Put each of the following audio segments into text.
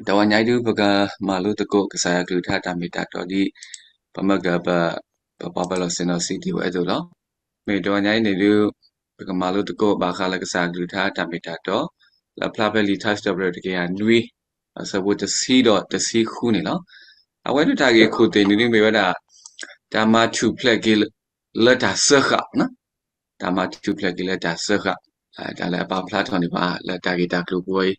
တဝီညါအံၤဒုး ပကမၤလိသကိးကစၢ်ယွၤကလုၢ်ကထါတၢ်မ့ၢ်တၢ်တီဒ် ပမ့ၢ်ကပ ပပှၤပၢၤလီၢ်ဆ့ၣ်နီၤစံးတ့ၢ်ဝဲအသိးလီၤ. မ့ၢ်တဝီညါအံၤန့ၣ်ဒုး ပကမၤလိသကိးဘၣ်ဃးလၢကစၢ်ယွၤကလုၢ်ကထါတၢ်မ့ၢ်တၢ်တီ လၢဖျါဖဲလံာ်ထါစံးထီၣ်ပတြၢၤတကယၤနွံ အဆၢဖိတဆံဒီးတဆံဃုန့ၣ်လီၤ. အဝဲဒၣ်တၢ်ဂ့ၢ်ခိၣ်သ့ၣ်န့ၣ်ဒုးမ့ၢ်ဝဲဒၣ် တၢ်မၤထူၣ်ဖျဲးက့ၤလၢတၢ်စၢဃာ် တၢ်မၤထူၣ်ဖျဲးက့ၤလၢတၢ်စၢဃာ်, တၢ်လၢအပာ်ဖျါထီၣ်န့ၢ်ဘၣ်လၢတၢ်ဂ့ၢ်တၢ်ကျိၤပူၤအံၤ,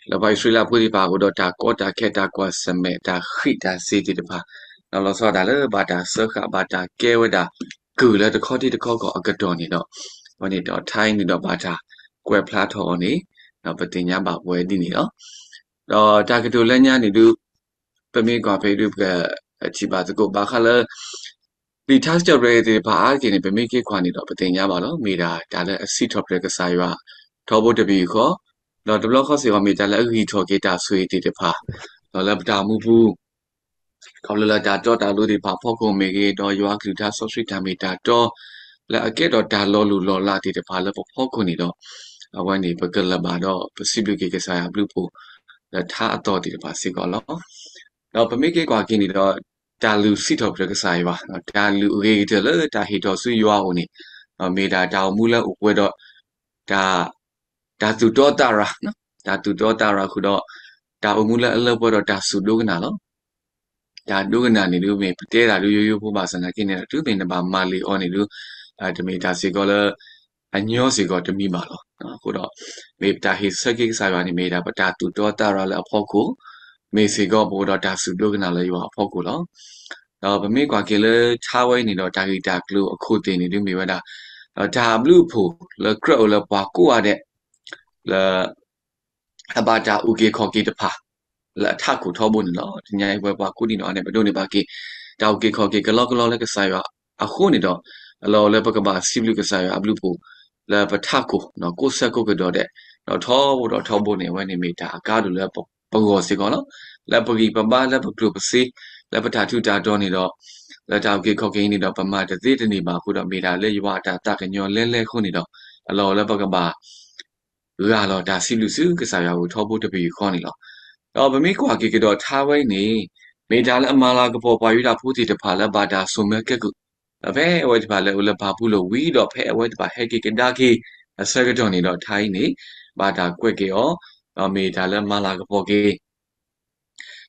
လၢပှၤအံၣ်စရ့လးဖိသ့ၣ်တဖၣ်အိၣ်ဒီးတၢ်ကီတၢ်ခဲ တၢ်ကွၢ်ဆၢၣ်မဲာ် တၢ်ဃံးတၢ်စ့ၤသ့ၣ်တဖၣ်, ဒီးလီၤဆီဒၣ်တၢ်လၢဘၣ်တၢ်စၢဃာ် ဘၣ်တၢ်ကဲဝဲဒၣ်ကုၢ်လၢတခီထံတခီကီၢ်အကတီၢ်န့ၣ်ဒီး, အဝဲန့ၣ်ဒီးထါအံၤန့ၣ်ဒီးဘၣ်တၢ်ကွဲးဖျါထီၣ်အီၤန့ၣ်, ဒီးပသ့ၣ်ညါဘၣ်ပဝဲဒ်န့ၣ်လီၤ. ဒီးတၢ်ကတိၤလၢညါန့ၣ်ဒုး ပမ့ၢ်ကွၢ်ဖဲဒုး ပကထံၣ်ဘၣ်သကိးဘၣ်ဃးလၢ လံာ်ထါစံးထီၣ်ပတြၢၤသ့ၣ်တဖၣ်အါတက့ၢ်န့ၣ် ပမ့ၢ်က့ၤကွၢ်န့ၣ်ဒီး ပသ့ၣ်ညါဘၣ်လီၤ. မ့ၢ်ဒၣ်တၢ်လၢအစံးထီၣ်ပတြၢၤကစၢ်ယွၤထီဘိတပယူာ်ဃီ, ဒီးတဘျီဃီစ့ၢ်ကီးမ့ၢ်တၢ်လၢအဂံၢ်ထီၣ်က့ၤတၢ်ဆိၣ်ဂ့ၤသ့ၣ်တဖၣ်, ဒီးလၢပတၢ်အိၣ်မူပူၤ ခီဖျိလၢတၢ်တီတၢ်လိၤသ့ၣ်တဖၣ်ဖီခိၣ်မ့ၢ်ဂ့ၤ, ဒီးယွၤကလုၢ်ကထါစီဆှံတၢ်မ့ၢ်တၢ်တီ လၢအကဲထီၣ်တၢ်လီၤလိၢ်လီၤလးသ့ၣ်တဖၣ်လၢပဖီခိၣ်န့ၣ်ဒီး, အဝဲန့ၣ်ပကလၢၤဘၣ်ဒီးပစံးဘျုးက့ၤကစၢ်ယွၤအဘျုးအဖှိၣ် လၢထါအသီၣ်သ့ၣ်တဖၣ်စ့ၢ်ကီးလီၤ. ဒီးပမ့ၢ်က့ၤကွၢ်က့ၤန့ၣ်ဒီး တၢ်လုၢ်စံးထီၣ်ပတြၢၤကစၢ်ယွၤ, တၢ်လုၢ်အဂ့ၤကတၢၢ်လၢတၢ်ဟ့ၣ်ထီၣ်ဆူယွၤအအိၣ်န့ၣ်, မ့ၢ်ဒၣ်တၢ်အိၣ်မူလၢအိၣ်ပှဲၤဒီး တၢ်သူၣ်တီသးရၤ, တၢ်သူၣ်တီသးရၤဃုာ်ဒီး တၢ်အိၣ်မူလၢအလၢပှဲၤဒီးတၢ်စူၢ်ဒိကနၣ်လီၤ. တၢ်ဒိကနၣ်န့ၣ်ဒုး မ့ၢ်ပတဲတၢ်ဒုးယိယိဖိဘၣ်ဆၣ်သနာ်က့န့ၣ်ဒီး တုၤမ့ၢ်နဘၣ်မၤလ့ၤအီၤန့ၣ်ဒုး, တမ့ၢ်တၢ်စ့ၢ်ကီးလၢ အညီစ့ၢ်ကီးတမံၤဘၣ်လီၤ. အဃိဒီး မ့ၢ်ပတၢ်ဟ့ၣ်ဆၢက့ၤကစၢ်ယွၤန့ၣ် မ့ၢ်ဒၣ်ပတၢ်သူၣ်တီသးရၤလၢအဖီခိၣ်, မ့ၢ်စ့ၢ်ကီးပအိၣ်ဒီးတၢ်စူၢ်ဒိကနၣ်လၢယွၤအဖီခိၣ်လီၤ. ဒီးပမ့ၢ်ကွၢ်က့ၤလၢထါဝဲအံၤန့ၣ်ဒီး တၢ်ဂ့ၢ်တၢ်ကျိၤအခိၣ်သ့ၣ်န့ၣ်ဒုးမ့ၢ်ဝဲဒၣ် ဒီးတၢ်အဘျုးအဖှိၣ်လၢကြၢးအိၣ်လၢပှၤကိးဂၤဒဲး လၢ အဘၣ်တၢ်အုၣ်က့ၤခီၣ်က့ၤတဖၣ် လၢအထးခိၣ်ထီဘိန့ၣ်လီၤ. တနံၤအံၤပဝဲပှၤကိးဒံနီၢ်ဂၤဒဲး ပဒိးန့ၢ်ဘၣ်က့ၤ တၢ်အုၣ်က့ၤခီၣ်က့ၤကလီကလီလၢကစၢ်ယွၤအဃိန့ၣ်ဒီး, အလီၢ်အိၣ်လၢပကဘၣ်စံးဘျုးကစၢ်ယွၤအဘျုးအဖှိၣ် လၢပထးခိၣ် ကိးဆၢကိးကဒီးဒဲး, ဒီးထီဘိဒီးထီဘိန့ၣ် အဝဲန့ၣ်မ့ၢ်တၢ်အကါဒိၣ်လၢပဂီၢ်စ့ၢ်ကီးလီၤ. လၢပဂံၢ်ပဘါ လၢပကျိၣ်ပစ့ လၢပတၢ်ထူးတၢ်တီၤန့ၣ်ဒီး, လၢတၢ်အုၣ်က့ၤခီၣ်က့ၤအံၤန့ၣ်ဒီး ပမၤတသ့တန့ၢ်ဘၣ်အဃိဒီး မ့ၢ်ဒၣ်လၢယွၤအတၢ်သးကညီၤလဲလဲအဃိန့ၣ်ဒီး, အလီၢ်အိၣ်လၢပကဘၣ် ဂၢ်လီၤတၢ်စံးဘျုးဆူကစၢ်ယွၤအအိၣ်ထီဘိတပယူာ်ဃီန့ၣ်လီၤ. ဒီးပမ့ၢ်ကွၢ်က့ၤကဒီးထါဝဲအံၤန့ၣ်, မ့ၢ်တၢ်လၢအမၤလၤကပီၤပှၤယူဒၤဖိသ့ၣ်တဖၣ်လၢဘၣ်တၢ်ဆိၣ်မၢကဲကုၢ်, ဒီးဖဲအဝဲသ့ၣ်တဖၣ်လဲၤအိၣ်လၢဘၤဘူလိၣ်ဝံၤဒီး ဖဲအဝဲသ့ၣ်တဖၣ်ဟဲက့ၤကဒါက့ၤအဆၢကတီၢ်န့ၣ်ဒီး ထါအံၤန့ၣ် ဘၣ်တၢ်ကွဲးက့ၤအီၤ, ဒီးမ့ၢ်တၢ်လၢမၤလၤကပီၤက့ၤ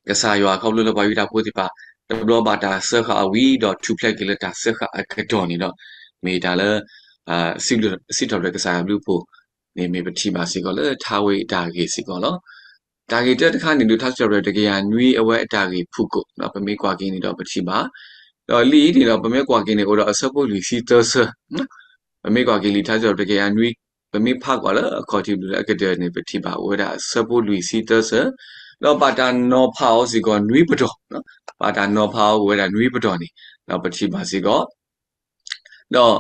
ကစၢ်ယွၤခီဖျိလၢပှၤယူဒၤဖိသ့ၣ်တဖၣ် တဘျီဘၣ်တၢ်စၢဃာ်အဝံၤဒီးထူၣ်ဖျဲးက့ၤလၢတၢ်စၢဃာ်အကတီၢ်န့ၣ်ဒီး, မ့ၢ်တၢ်လၢ စံးထီၣ်ပတြၢၤကစၢ်ယွၤအဘျုးအဖှိၣ်န့ၣ် မ့ၢ်ပထံၣ်ဘၣ်စ့ၢ်ကီးလၢထါဝဲအံၤတၢ်ဂ့ၢ်စ့ၢ်ကီးလီၤ. တၢ်ဂ့ၢ်တၢတခါန့ၣ်ဒုး ထါစံးထီၣ်ပတြၢၤတကယၤနွံအဝဲအတၢ်ဂ့ၢ်ဖုၣ်ကိာ် ပမ့ၢ်ကွၢ်က့ၤန့ၣ်ဒီးပထံၣ်ဘၣ်, ဒီးလံာ်အံၤန့ၣ်ဒီး ပမ့ၢ်ကွၢ်က့ၤန့ၣ် အိၣ်ဒီးအဆၢဖိလွံၢ်ဆံသၢဆၢ ပမ့ၢ်ကွၢ်က့ၤလံာ်ထါစံးထီၣ်ပတြၢၤတကယၤနွံ, ပမ့ၢ်ဖးကွၢ်လၢအခီၣ်ထံးဘျုးလၢအကတၢၢ်န့ၣ် ပထံၣ်ဘၣ်အိၣ်ဝဲဒၣ်အဆၢဖိလွံၢ်ဆံသၢဆၢ, ဒီးဘၣ်တၢ်နီၤဖးအီၤစ့ၢ်ကီးနွံပတီၢ်, ဘၣ်တၢ်နီၤဖးအီၤအိၣ်ဝဲဒၣ်နွံပတီၢ်န့ၣ်, ဒီးပထံၣ်ဘၣ်စ့ၢ်ကီး ဒီး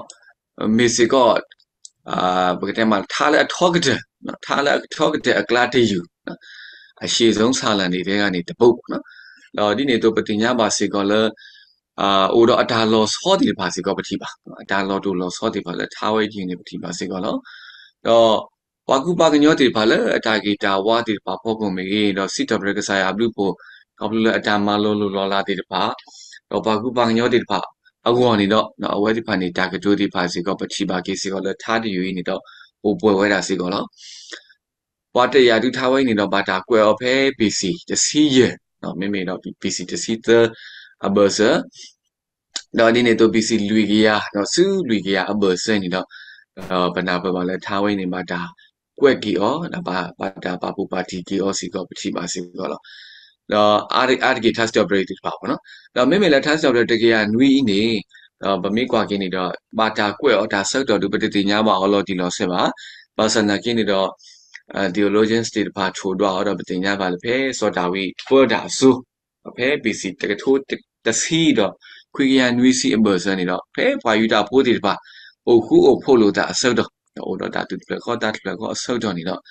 မ့ၢ်စ့ၢ်ကီး ပကတဲမး ထါလၢအထီကတၢၢ်, ထါလၢအထီကတၢၢ်အကျါတယုၢ်, အရှည်ဆုံးဆာလံန့ၣ် ထဲဂၤန့ၣ်တဘိ, ဒီးဒ်န့ၣ်အသိးပသ့ၣ်ညါဘၣ်စ့ၢ်ကီးလၢ အိၣ်ဒီးအတၢ်လီၤဆီသ့ၣ်တဖၣ်စ့ၢ်ကီးပထံၣ်ဘၣ်, အတၢ်လီၤတိၢ်လီၤဆီသ့ၣ်တဖၣ်လၢထါဝဲအံၤတယုၢ်န့ၣ် ပထံၣ်ဘၣ်စ့ၢ်ကီးလီၤ. ဒီးပှၤကူပှၤကညီသ့ၣ်တဖၣ်လၢအတၢ်ဂ့ၤတၢ်ဝါသ့ၣ်တဖၣ်ဖီခိၣ်မ့ၢ်ဂ့ၤ, ဒီးစံးထီၣ်ပတြၢၤကစၢ်ယွၤအဘျုးအဖှိၣ် ခီဖျိလၢအတၢ်မၤလီၤလိၢ်လီၤလးသ့ၣ်တဖၣ်, ဒီးပှၤကူပှၤကညီသ့ၣ်တဖၣ်အဂီၢ်န့ၣ်ဒီး အဝဲသ့ၣ်တဖၣ်န့ၣ် တၢ်ကတိၤသ့ၣ်တဖၣ်စ့ၢ်ကီး ပထံၣ်ဘၣ်က့ၤစ့ၢ်ကီးလၢထါတယုၢ်အံၤန့ၣ်ဒီး အိၣ်ပှဲၤဝဲဒၣ်စ့ၢ်ကီးလီၤ. ပှၤတယာ်ဒုးထါဝဲအံၤန့ၣ်ဒီး ဘၣ်တၢ်ကွဲးအီၤဖဲ ဘီၣ်စံၣ် တဆံယဲၢ်, မ့မ့ၢ်ဒီး ဘီၣ်စံၣ် တဆံသၢ အဘၢၣ်စၢၤ, ဒီးဒ်န့ၣ်အသိး ဘီၣ်စံၣ် လွံၢ်ကယၤ ဒီးဆူလွံၢ်ကယၤအဘၢၣ်စၢၤန့ၣ်ဒီး ပနၢ်ပၢၢ်ဘၣ်လၢထါဝဲအံၤန့ၣ် ဘၣ်တၢ်ကွဲးက့ၤအီၤ ဒီးဘၣ်တၢ်ပာ်ဖှိၣ်ပာ်တံၢ်က့ၤအီၤစ့ၢ်ကီး ပထံၣ်ဘၣ်စ့ၢ်ကီးလီၤ. ဒီးအါတက့ၢ်ထါစံးထီၣ်ပတြၢၤသ့ၣ်တဖၣ်အဂီၢ်န့ၣ်, ဒီးမ့မ့ၢ်လၢထါစံးထီၣ်ပတြၢၤတကယၤနွံအံၤန့ၣ်, ဒီးပမ့ၢ်ကွၢ်က့ၤန့ၣ်ဒီး ဘၣ်တၢ်ကွဲးအီၤတၢ်ဆၢကတီၢ်ဒုး ပတသ့ၣ်ညါဘၣ်အီၤလီၤတံၢ်လီၤဆဲးဘၣ်. ဘၣ်ဆၣ်သနာ်က့န့ၣ်ဒီး theologians သ့ၣ်တဖၣ်ထိၣ်ဒွးအီၤဒီး ပသ့ၣ်ညါဘၣ်လၢဖဲစီၤဒၤဝံးပၢတၢ်အစိၤ, ဖဲ ဘီၣ်စံၣ် တကထိတဆံဒီး ခွံကယၤနွံဆံအဘၢၣ်စၢၤန့ၣ်ဒီး ဖဲပှၤယူဒၤဖိသ့ၣ်တဖၣ် အိၣ်ဃူအိၣ်ဖိးလိာ်သးအဆၢကတီၢ်, အိၣ်ဒီးတၢ်သူၣ်တဖျၢၣ်ဃီသးတဖျၢၣ်ဃီအဆၢကတီၢ်န့ၣ်ဒီး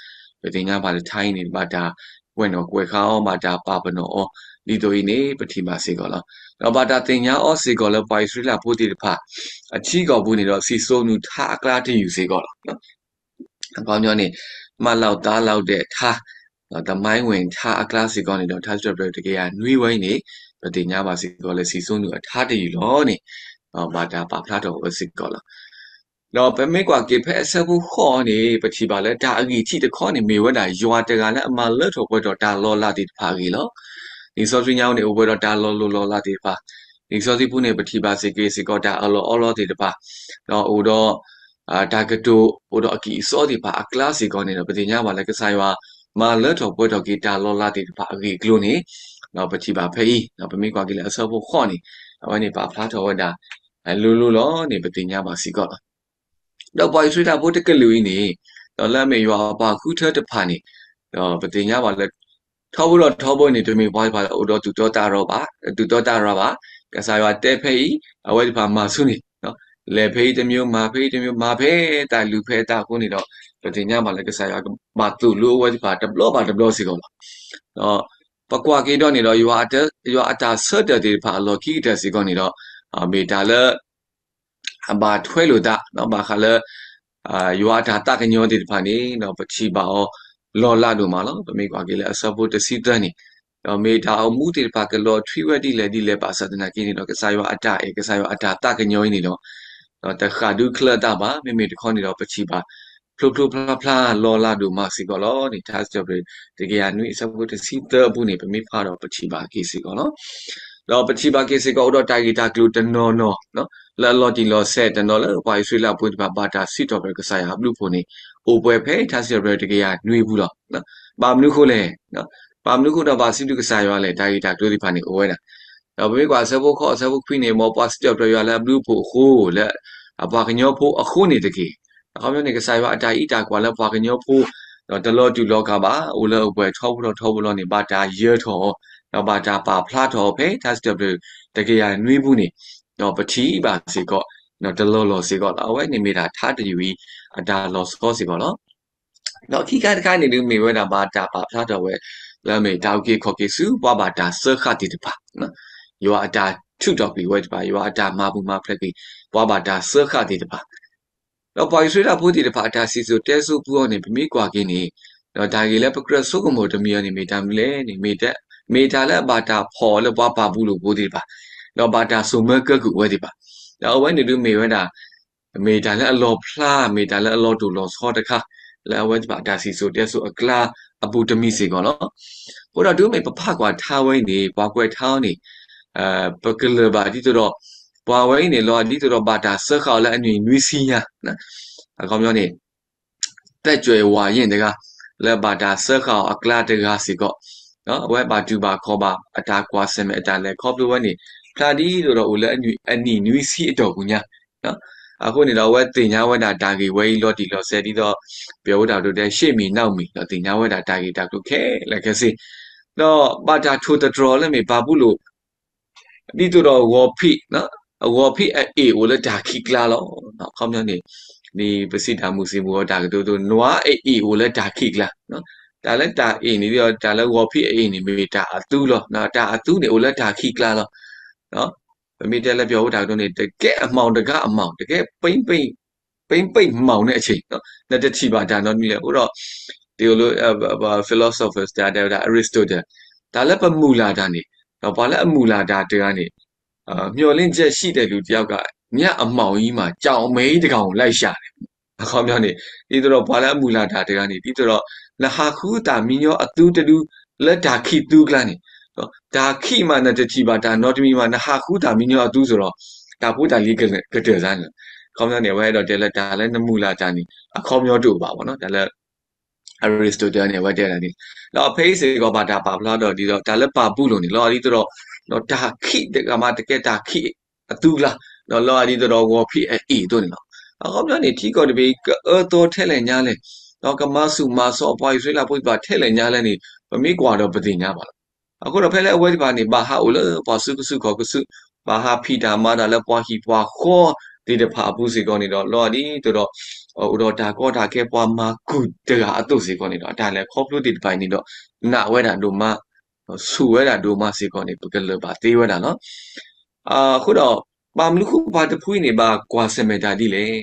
ပသ့ၣ်ညါဘၣ်လၢထါအံၤန့ၣ် ဘၣ်တၢ်ကွဲးနီၣ်ကွဲးဃါအီၤ ဘၣ်တၢ်ပာ်ပနီၣ်အီၤ ဒ်သိးအံၤန့ၣ် ပထံၣ်ဘၣ်စ့ၢ်ကီးလီၤ. ဒီးဘၣ်တၢ်သ့ၣ်ညါအီၤစ့ၢ်ကီးလၢပှၤအံၣ်စရ့လးဖိသ့ၣ်တဖၣ် အထံကီၢ်ပူၤန့ၣ်ဒီး စံၣ်စိၤနုာ်ထါအကျါတယုၢ်စ့ၢ်ကီးလီၤ. အခီပညီန့ၣ် မၤလီၤသးလီၤဒဲးထါ သမိုင်းဝင်ထါအကျါစ့ၢ်ကီးန့ၣ်ဒီး ထါစံးထီၣ်ပတြၢၤတကယၤနွံဝဲအံၤန့ၣ် ပသ့ၣ်ညါဘၣ်စ့ၢ်ကီးလၢစံၣ်စိနူာ်အထါတယုၢ်လီၤန့ၣ် ဘၣ်တၢ်ပာ်ဖျါထီၣ်ဝဲစ့ၢ်ကီးလီၤ. ဒီးပမ့ၢ်ကွၢ်က့ၤဖဲအဆၢဖိဃိးန့ၣ် ပထံၣ်ဘၣ်လၢတၢ်အဂံၢ်ထံးတခီန့ၣ် မ့ၢ်ဝဲဒၣ်ယွၤတဂၤလၢအမၤလၢထီၣ်ပှဲၤထီၣ်တၢ်လီၤလးသ့ၣ်တဖၣ်အဂ့ၢ်လီၤ. လံာ်စီဆှံညါအံၤန့ၣ် အိၣ်ပှဲၤဒီးတၢ်လီၤလိၢ်လီၤလးသ့ၣ်တဖၣ်, လံာ်စီဆှံပူၤန့ၣ် ပထံၣ်ဘၣ်စ့ၢ်ကီး စ့ၢ်ကီးတၢ်အၢၣ်လီၤအီလီၤသ့ၣ်တဖၣ်, ဒီးအိၣ်ဒီး တၢ်ကတိၤ အိၣ်ဒီးအကံၢ်အစီသ့ၣ်တဖၣ်အကျါစ့ၢ်ကီးန့ၣ်ဒီး ပသ့ၣ်ညါဘၣ်လၢကစၢ်ယွၤ မၤလၢထီၣ်ပှဲၤထီၣ်က့ၤတၢ်လီၤလးသ့ၣ်တဖၣ်အဂ့ၢ်အကျိၤန့ၣ် ဒီးပထံၣ်ဘၣ်ဖဲအံၤ ဒီးပမ့ၢ်ကွၢ်က့ၤလၢအဆၢဖိဃိးန့ၣ် အဝဲန့ၣ်ပာ်ဖျါထီၣ်ဝဲဒၣ် လိၤလိၤလီၤန့ၣ် ပသ့ၣ်ညါဘၣ်စ့ၢ်ကီးလီၤ. ဒီးပှၤအံၣ်စရ့လးဖိတကလုာ်အံၤန့ၣ် ဒီးလၢအမ့ၢ်ယွၤအပှၤဃုထၢတဖၣ်န့ၣ် ဒီးပသ့ၣ်ညါဘၣ်လၢ ထီဘိဒီးထီဘိန့ၣ် တမ့ၢ်ပှၤတဖၣ်လၢအိၣ်ဒီးသူၣ်တီသးရီဘၣ်, သူၣ်တီသးရီဘၣ်, ကစၢ်ယွၤတဲဖဲအံၤ အဝဲသ့ၣ်တဖၣ်မၤဆူန့ၣ်, လဲၤဖဲအံၤတမံၤ မၤဖဲအံၤတမံၤ မၤဖဲတၢ်လုၢ်ဖဲတၢ်အဃိန့ၣ်ဒီး ပသ့ၣ်ညါဘၣ်လၢကစၢ်ယွၤဘၣ်သိၣ်လိအဝဲသ့ၣ်တဖၣ်တဘျီဘၣ်တဘျီစ့ၢ်ကီးလီၤ. ဒီးပကွၢ်က့ၤဒီးန့ၣ်ဒီး ယွၤအတၢ်ဆၢတဲာ်သ့ၣ်တဖၣ်အလီၢ်ခံကတၢၢ်စ့ၢ်ကီးန့ၣ်ဒီး မ့ၢ်တၢ်လၢ အဘၣ်ထွဲလိာ်သး ဘၣ်ဃးလၢ ယွၤအတၢ်သးကညီၤသ့ၣ်တဖၣ်န့ၣ်ဒီး ပထံၣ်ဘၣ်အီၤလီၤလးဒိၣ်မးလီၤ. ပမ့ၢ်ကွၢ်က့ၤလၢအဆၢဖိတဆံသၢန့ၣ် ဒီးမ့ၢ်တၢ်အိၣ်မူသ့ၣ်တဖၣ်ကလီၤထွံဝဲဒ်လဲၣ်ဒ်လဲၣ်ဘၣ်ဆၣ်သနာ်က့န့ၣ်ဒီး ကစၢ်ယွၤအတၢ်အဲၣ် ကစၢ်ယွၤအတၢ်သးကညီၤအံၤန့ၣ်ဒီး တဃၣ်ဒုးချၢသးဘၣ်. မ့မ့ၢ်တခီန့ၣ်ဒီး ပထံၣ်ဘၣ် ဖျိဖျိဖျါဖျါလီၤလးဒိၣ်မးစ့ၢ်ကီးလီၤန့ၣ် ထါစံးထီၣ်ပတြၢၤ တကယၤနွံအဆၢဖိတဆံသၢအပူၤန့ၣ် ပမ့ၢ်ဖးဒီးပထံၣ်ဘၣ်က့ၤစ့ၢ်ကီးလီၤ. ဒီးပထံၣ်ဘၣ်က့ၤစ့ၢ်ကီး အိၣ်ဒီးတၢ်ဂ့ၢ်တၢ်ကျိၤတနီၤနီၤ လၢအလီၤတံၢ်လီၤဆဲးတနီၤလၢပှၤအံၣ်စရ့လးဖိသ့ၣ်တဖၣ် ဘၣ်တၢ်စံးထီၣ်ပတြၢၤကစၢ်ယွၤအဘျုးအဖှိၣ်န့ၣ် အိၣ်ပှဲၤဖဲထါစံးထီၣ်ပတြၢၤတကယၤနွံအပူၤလီၤ. ဘၣ်မနုၤအဃိလဲၣ်, ဘၣ်မနုၤအဃိဒီးဘၣ်စံးဘျုးကစၢ်ယွၤလဲၣ်, တၢ်ဂ့ၢ်တၢ်ကျိၤသ့ၣ်တဖၣ်န့ၣ်အိၣ်ဝဲဒၣ်. ဒီးပမ့ၢ်ကွၢ်အဆၢဖိဃိး အဆၢဖိခွံန့ၣ် မ်ပှၤစံးထီၣ်ပတြၢၤယွၤလၢအဘျုးအဖှိၣ်အဃိ လၢအပှၤကညီဖိအဃိန့ၣ်တက့ၢ်. အခီပညီန့ၣ် ကစၢ်ယွၤအတၢ်အံးတၢ်ကွၢ်လၢပှၤကညီဖိ ဒီးတလီၤတူာ်လီၤကာ်ဘၣ် အိၣ်လၢအပှဲၤထီဘိထီဘိလီၤန့ၣ် ဘၣ်တၢ်ယၢၤထီၣ်အီၤ ဒီးဘၣ်တၢ်ပာ်ဖျါထီၣ်အီၤဖဲထါစံးထီၣ်ပတြၢၤတကယၤနွံပူၤန့ၣ် ဒီးပထံၣ်ဘၣ်စ့ၢ်ကီး ဒီးတလီၤလီၤစ့ၢ်ကီးလီၤ. အဝဲန့ၣ်မ့ၢ်ဒၣ်ထါတယုၢ်အံၤ အတၢ်လီၤဆီစ့ၢ်ကီးလီၤ. ဒီးခံခါတခါန့ၣ်ဒုးမ့ၢ်ဝဲဒၣ်ဘၣ်တၢ်ပာ်ဖျါထီၣ်ဝဲ လၢအမ့ၢ်တၢ်အုၣ်က့ၤခီၣ်က့ၤဆူပှၤဘၣ်တၢ်စၢဃာ်သ့ၣ်တဖၣ်, ယွၤအတၢ်ထုးထီၣ်ကွံာ်ဝဲတဖၣ် ယွၤအတၢ်မၤပူၤမၤဖျဲးကွံာ် ပှၤဘၣ်တၢ်စၢဃာ်သ့ၣ်တဖၣ် ဒီးပှၤအံၣ်စရ့လးဖိသ့ၣ်တဖၣ်အတၢ်စံၣ်စိၤတဲစိၤပူၤအီၤန့ၣ် ပမ့ၢ်ကွၢ်က့ၤန့ၣ် ဒီးတၢ်ဂ့ၢ်လၢပကြၢးဆိကမိၣ်တမံၤအီၤန့ၣ် မ့ၢ်တၢ်မနုၤလဲၣ်န့ၣ် မ့ၢ်တၢ်လၢအဘၣ်တၢ်ဖီၣ်အီၤလၢပှၤပာ်ပူၤလိာ်ဖိသ့ၣ်တဖၣ်, ဒီးဘၣ်တၢ်စိာ်မၢကၢကုၢ်ဝဲသ့ၣ်တဖၣ်, ဒီးအဝဲန့ၣ်ဒုးမ့ၢ်ဝဲဒၣ် မ့ၢ်တၢ်လၢအလီၤဖျါ မ့ၢ်တၢ်လၢအလီၤတိာ်လီၤဆီတခါ လၢအဝဲသ့ၣ်တဖၣ်အတၢ်စံၣ်စိၤတဲစိၤအကျါအပူၤတမံၤစ့ၢ်ကီးလီၤ. အဃိဒီးတုၤမ့ၢ်ပဖးကွၢ်ထါဝဲအံၤန့ၣ် ပှၤကွဲးထါအီၤန့ၣ် ပကလၢၢ်ဘၣ်ဒ်သိးဒီး ပှၤဝဲအံၤန့ၣ် လီၤဒ်သိးဒီးဘၣ်တၢ်စၢဃာ်အီၤလၢအနံၣ်နွံဆံညါ, အခီပညီန့ၣ် သက်ကြွယ်ဝါရင့်တဂၤ လၢဘၣ်တၢ်စၢဃာ်အီၤအကျါတဂၤစ့ၢ်ကီး, အဝဲဘၣ်တူၢ်ဘၣ်ခီၣ်ဘၣ် အတၢ်ကွၢ်ဆၢၣ်မဲာ်အတၢ်လဲၤခီဖျိဝဲန့ၣ် ဖျါဒ်သိးဒီးအိၣ်လၢအနံၣ်နွံဆံအတီၢ်ပူၤညါ, အဃိန့ၣ်ဒီး အဝဲသ့ၣ်ညါဝဲဒၣ်တၢ်ဂ့ၢ်ဝဲအံၤလီၤတံၢ်လီၤဆဲးဒ်သိး ပယီၤဝဲဒၣ်ဒိးတဲ ရှေ့မီနောက်မီ ဒီးသ့ၣ်ညါဝဲဒၣ်တၢ်ဂ့ၢ်တၢ်ကျိၤခဲလၢာ်ခဲဆ့, ဒီးဘၣ်တၢ်ထိၣ်သတြီၤလၢမ့ၢ်ဘၤဘူလိၣ် ဒ်သိးဒီးဂီၤဖံး, ဂီၤဖံးအအ့ၣ်အိၣ်လၢတၢ်ခံးကျါလီၤ. အခီပညီန့ၣ် ဒ်ပစံးတၢ်မုၢ်စံးမုၢ်ဂီၤတၢ်ကတိၤဒ်သိး နွားအအ့ၣ်အိၣ်လၢတၢ်ခံးကျါ, တၢ်လၢတၢ်အ့ၣ်န့ၣ် ဒီးတၢ်လၢဂီၤဖံးအအ့ၣ်န့ၣ် မ့ၢ်တၢ်အသူလီၤ. တၢ်အသူန့ၣ်အိၣ်လၢတၢ်ခံးကျါလီၤ. ပမ့ၢ်တဲလၢပယီၤဝဲတၢ်ကတိၤန့ၣ် တကဲအမှောင်တကါအမှောင်, တကဲ ပိမ့်ပိမ့်မှောင်နဲ့အချိန်, နတထံၣ်ဘၣ်တၢ်နီတမံၤလဲၣ်. အဃိဒီး တ့ၢ်လၢ philosophers တၢ်တဲဝဲဒၣ် Aristotle တၢ်လၢပမုၢ်လၢ်တၢ်န့ၣ်, ဒီးပှၤလၢအမုၢ်လၢ်တၢ်တဂၤန့ၣ် မျှော်လင့်ချက်ရှိတဲ့လူတစ်ယောက်က ညအမှောင်ကြီးမှာ ကြောင်အမဲကြီးတစ်ကောင်ကို လိုက်ရှာတယ်. အခီပညီန့ၣ် ဒ်သိးဒီးပှၤလၢအမုၢ်လၢ်တၢ်တဂၤန့ၣ် ဒ်သိးဒီး နဟးဃုသးမံညီအသူတဒု လၢတၢ်ခံးသူကျါန့ၣ်, တၢ်ခံးမးနတထံၣ်ဘၣ်တၢ်နီတမံၤမး နဟးဃုသးမံညီအသူစ့ၢ်ကီး တၢ်ဖိတၢ်လံၤကတၢၢ်စ့ၢ်ကီးန့ၣ်လီၤ. အခီပညီန့ၣ် အဝဲအဲၣ်ဒိးတဲလၢတၢ်လၢနမုၢ်လၢ်တၢ်န့ၣ် အခီပညီတအိၣ်ဘၣ်ဘၣ်နီၤ, တၢ်လၢ Aristotle န့ၣ် အဝဲတဲဒၣ်န့ၣ်, ဒီးဖဲအံၤစ့ၢ်ကီးဘၣ်တၢ်ပာ်ဖျါဒီး ဒ်သိးတၢ်လၢဘၤဘူလိၣ်န့ၣ် လီၤဒ်သိးဒီး တၢ်ခံးတဂၤမး တကဲတၢ်ခံးအသူကျါ, ဒီးလီၤဒ်သိးဒီးဂီၤဖံးအအ့ၣ်အသိးန့ၣ်လီၤ. အခီပညီန့ၣ် ထံကီၢ်တဘ့ၣ်အံၤ ကအၢသီထဲလဲၣ်ညါလဲၣ်, ဒီးကမၤဆူၣ်မၤစီအပှၤအံၣ်စရ့လးဖိသ့ၣ်တဖၣ်ထဲလဲၣ်ညါလဲၣ်န့ၣ် ပမ့ၢ်ကွၢ်ဒီးပသ့ၣ်ညါဘၣ်လီၤ. အဃိဒီးဖဲလၢအဝဲသ့ၣ်တဖၣ်န့ၣ် ဘၣ်ဟးအိၣ်လၢပှၤစုကစုခီၣ်ကစု, ဘၣ်ဟးဖံးတၢ်မၤတၢ်လၢပှၤဟံၣ်ပှၤဃီသ့ၣ်တဖၣ်အပူၤစ့ၢ်ကီးန့ၣ်ဒီး လီၤဒ်သိးဒီး အိၣ်ဒီးတၢ်ကီတၢ်ခဲပှၤမၤကုၢ်တဂၤအသိးစ့ၢ်ကီးန့ၣ်ဒီး အတၢ်လဲၤခီဖျိသ့ၣ်တဖၣ်အံၤန့ၣ်ဒီး နာ်ဝဲဒၣ်ဒိၣ်မး, ဆူၣ်ဝဲဒၣ်ဒိၣ်မးစ့ၢ်ကီးန့ၣ် ပကလၢၢ်ဘၣ်သ့ဝဲဒၣ်လီၤ. အဃိဒီး ဘၣ်မနုၤဃိပှၤတဖုအံၤန့ၣ် ဘၣ်ကွၢ်ဆၢၣ်မဲာ်တၢ်ဒ်လဲၣ်,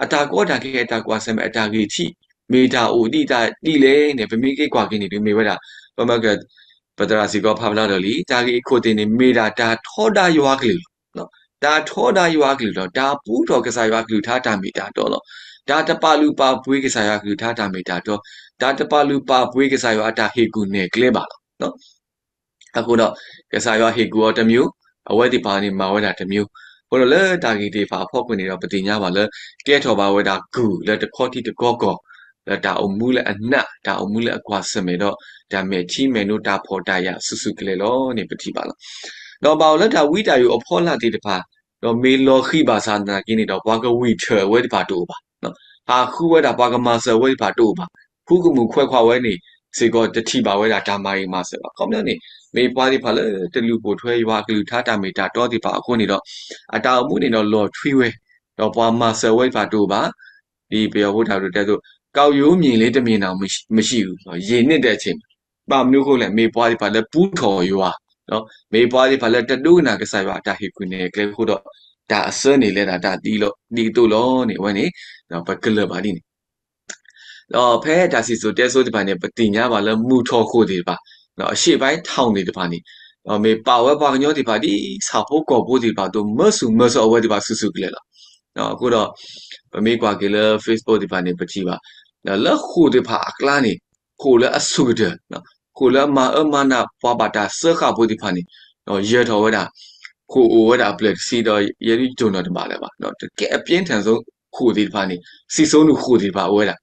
အတၢ်ကီတၢ်ခဲ အတၢ်ကွၢ်ဆၢၣ်မဲာ် အတၢ်ဂ့ၢ်ထံး မ့ၢ်တၢ်အိၣ်ဒံးတၢ်ဒ်လဲၣ်န့ၣ် ပမ့ၢ်က့ၤကွၢ်က့ၤန့ၣ် ဒုးမ့ၢ်ဝဲဒၣ် ပမ့ၢ်က ပသရၣ်စ့ၢ်ကီးဖးဖျါထီၣ်လံ တၢ်ဂ့ၢ်အခိၣ်သ့ၣ်န့ၣ် မ့ၢ်ဒၣ်တၢ်ထီဒါယွၤအကလုၢ်လီၤ. တၢ်ထီဒါယွၤအကလုၢ်ဒီး တၢ်ပူထီၣ်ကစၢ်ယွၤအကလုၢ်ကထါတၢ်မ့ၢ်တၢ်တီလီၤ. တၢ်တပာ်လုၢ်ပာ်ပှ့ၤကစၢ်ယွၤအကလုၢ်ကထါတၢ်မ့ၢ်တၢ်တီ, တၢ်တပာ်လုၢ်ပာ်ပှ့ၤကစၢ်ယွၤအတၢ်ဟ့ၣ်ကူၣ်နဲၣ်ကျဲဘၣ်လီၤ. အဃိဒီး ကစၢ်ယွၤဟ့ၣ်ကူၣ်အီၤတမျိုး, အဝဲသ့ၣ်တဖၣ်န့ၣ်မၤဝဲဒၣ်တမျိုး. အဃိဒီးလၢတၢ်ဂ့ၢ်သ့ၣ်တဖၣ်အဖီခိၣ်န့ၣ်ဒီး ပသ့ၣ်ညါဘၣ်လၢ ကဲထီၣ်ဘၣ်ဝဲဒၣ်ကုၢ်လၢတခီထံတကီကီၢ်, လၢတၢ်အိၣ်မူလၢအနး, တၢ်အိၣ်မူလၢအကွၢ်ဆၢၣ်မဲာ်ဒီး တၢ်မဲာ်ထံမဲာ်နိတၢ်ဖှီၣ်တၢ်ယာ်စုာ်စုာ်ကလဲာ်လီၤန့ၣ် ပထံၣ်ဘၣ်လီၤ. ဒီးဘၣ်အိၣ်လၢတၢ်ဝံတၢ်ယိးအဖီလာ်သ့ၣ်တဖၣ်, ဒီးမ့ၢ်လီၤဃံၤဘၣ်ဆၣ်သနာ်က့န့ၣ်ဒီး ပှၤကဝံၢ်ထၢၣ်အဝဲသ့ၣ်တဖၣ်တအိၣ်ဘၣ်. ဟးဃုဝဲဒၣ်ပှၤကမၤစၢၤအဝဲသ့ၣ်တဖၣ်တအိၣ်ဘၣ်. ဃုကမူၣ်ခွဲးခွါဝဲန့ၣ်စ့ၢ်ကီး တထံၣ်ဘၣ်ဝဲဒၣ်တၢ်မၤဂ့ၤမၤစၢၤဘၣ်. ခီပညီန့ၣ် မ့ၢ်ပှၤသ့ၣ်တဖၣ်လၢတလူၤပိာ်ထွဲယွၤအကလုၢ်ကထါတၢ်မ့ၢ်တၢ်တီသ့ၣ်တဖၣ်အဃိန့ၣ်ဒီး အတၢ်အိၣ်မူန့ၣ်ဒီးလီၤထွံဝဲ, ဒီးပှၤမၤစၢၤဝဲသ့ၣ်တဖၣ်တအိၣ်ဘၣ်. ဒ်ပယီၤဖိတၢ်ကတိၤတဲအသိး ကောင်းရိုးမြင်လေ တမြင်တာမရှိဘူး, ရေနစ်တဲ့အချိန်မှာ ဘၣ်မနုၤအဃိလဲၣ်, မ့ၢ်ပှၤသ့ၣ်တဖၣ်လၢပူထီၣ်ယွၤ, မ့ၢ်ပှၤသ့ၣ်တဖၣ်လၢတဒိကနၣ်ကစၢ်ယွၤအတၢ်ဟ့ၣ်ကူၣ်နဲၣ်ကျဲအဃိဒီး တၢ်အဆၢန့ၣ်လဲၤဒၣ်တၢ်ဒ်အသိးလီၤန့ၣ် အဝဲန့ၣ် ပကလၢၤဘၣ်ဒ်န့ၣ် ဒီးဖဲတၢ်စံၣ်စိၤတဲစိၤသ့ၣ်တဖၣ်န့ၣ် ပသ့ၣ်ညါဘၣ်လၢမုၢ်ထီၣ်ဃိၣ်သ့ၣ်တဖၣ်, အရှေ့ပိုင်းထောင်သ့ၣ်တဖၣ်န့ၣ် မ့ၢ်ပာ်ဝဲပှၤကညီသ့ၣ်တဖၣ်ဒ်ဆၣ်ဖိကီၢ်ဖိသ့ၣ်တဖၣ်အသိး မၢဆူၣ်မၢဆါအဝဲသ့ၣ်တဖၣ်စုာ်စုာ်ကလဲာ်လီၤ. အဃိဒီး ပမ့ၢ်ကွၢ်က့ၤလၢ Facebook သ့ၣ်တဖၣ်န့ၣ် ပထံၣ်ဘၣ် လၢဃိၣ်သ့ၣ်တဖၣ်အကျါန့ၣ် ဃိၣ်လၢအဆူၣ်ကတၢၢ်, ဃိၣ်လၢအမၤအၢမၤနးပှၤဘၣ်တၢ်စၢဃာ်ဖိသ့ၣ်တဖၣ်န့ၣ် ယၢၤထီၣ်ဝဲဒၣ် ဃိၣ်အိၣ်ဝဲဒၣ်အဖျၢၣ်တဆံဒီး ယဲဒၣ်ယတိၢ်နီၣ်တဘၣ်လၢၤဘၣ်. တကဲအပြင်းထန်ဆုံးဃိၣ်သ့ၣ်တဖၣ်န့ၣ် စံၣ်စိၤနုာ်ဃိၣ်သ့ၣ်တဖၣ်အိၣ်ဝဲဒၣ်.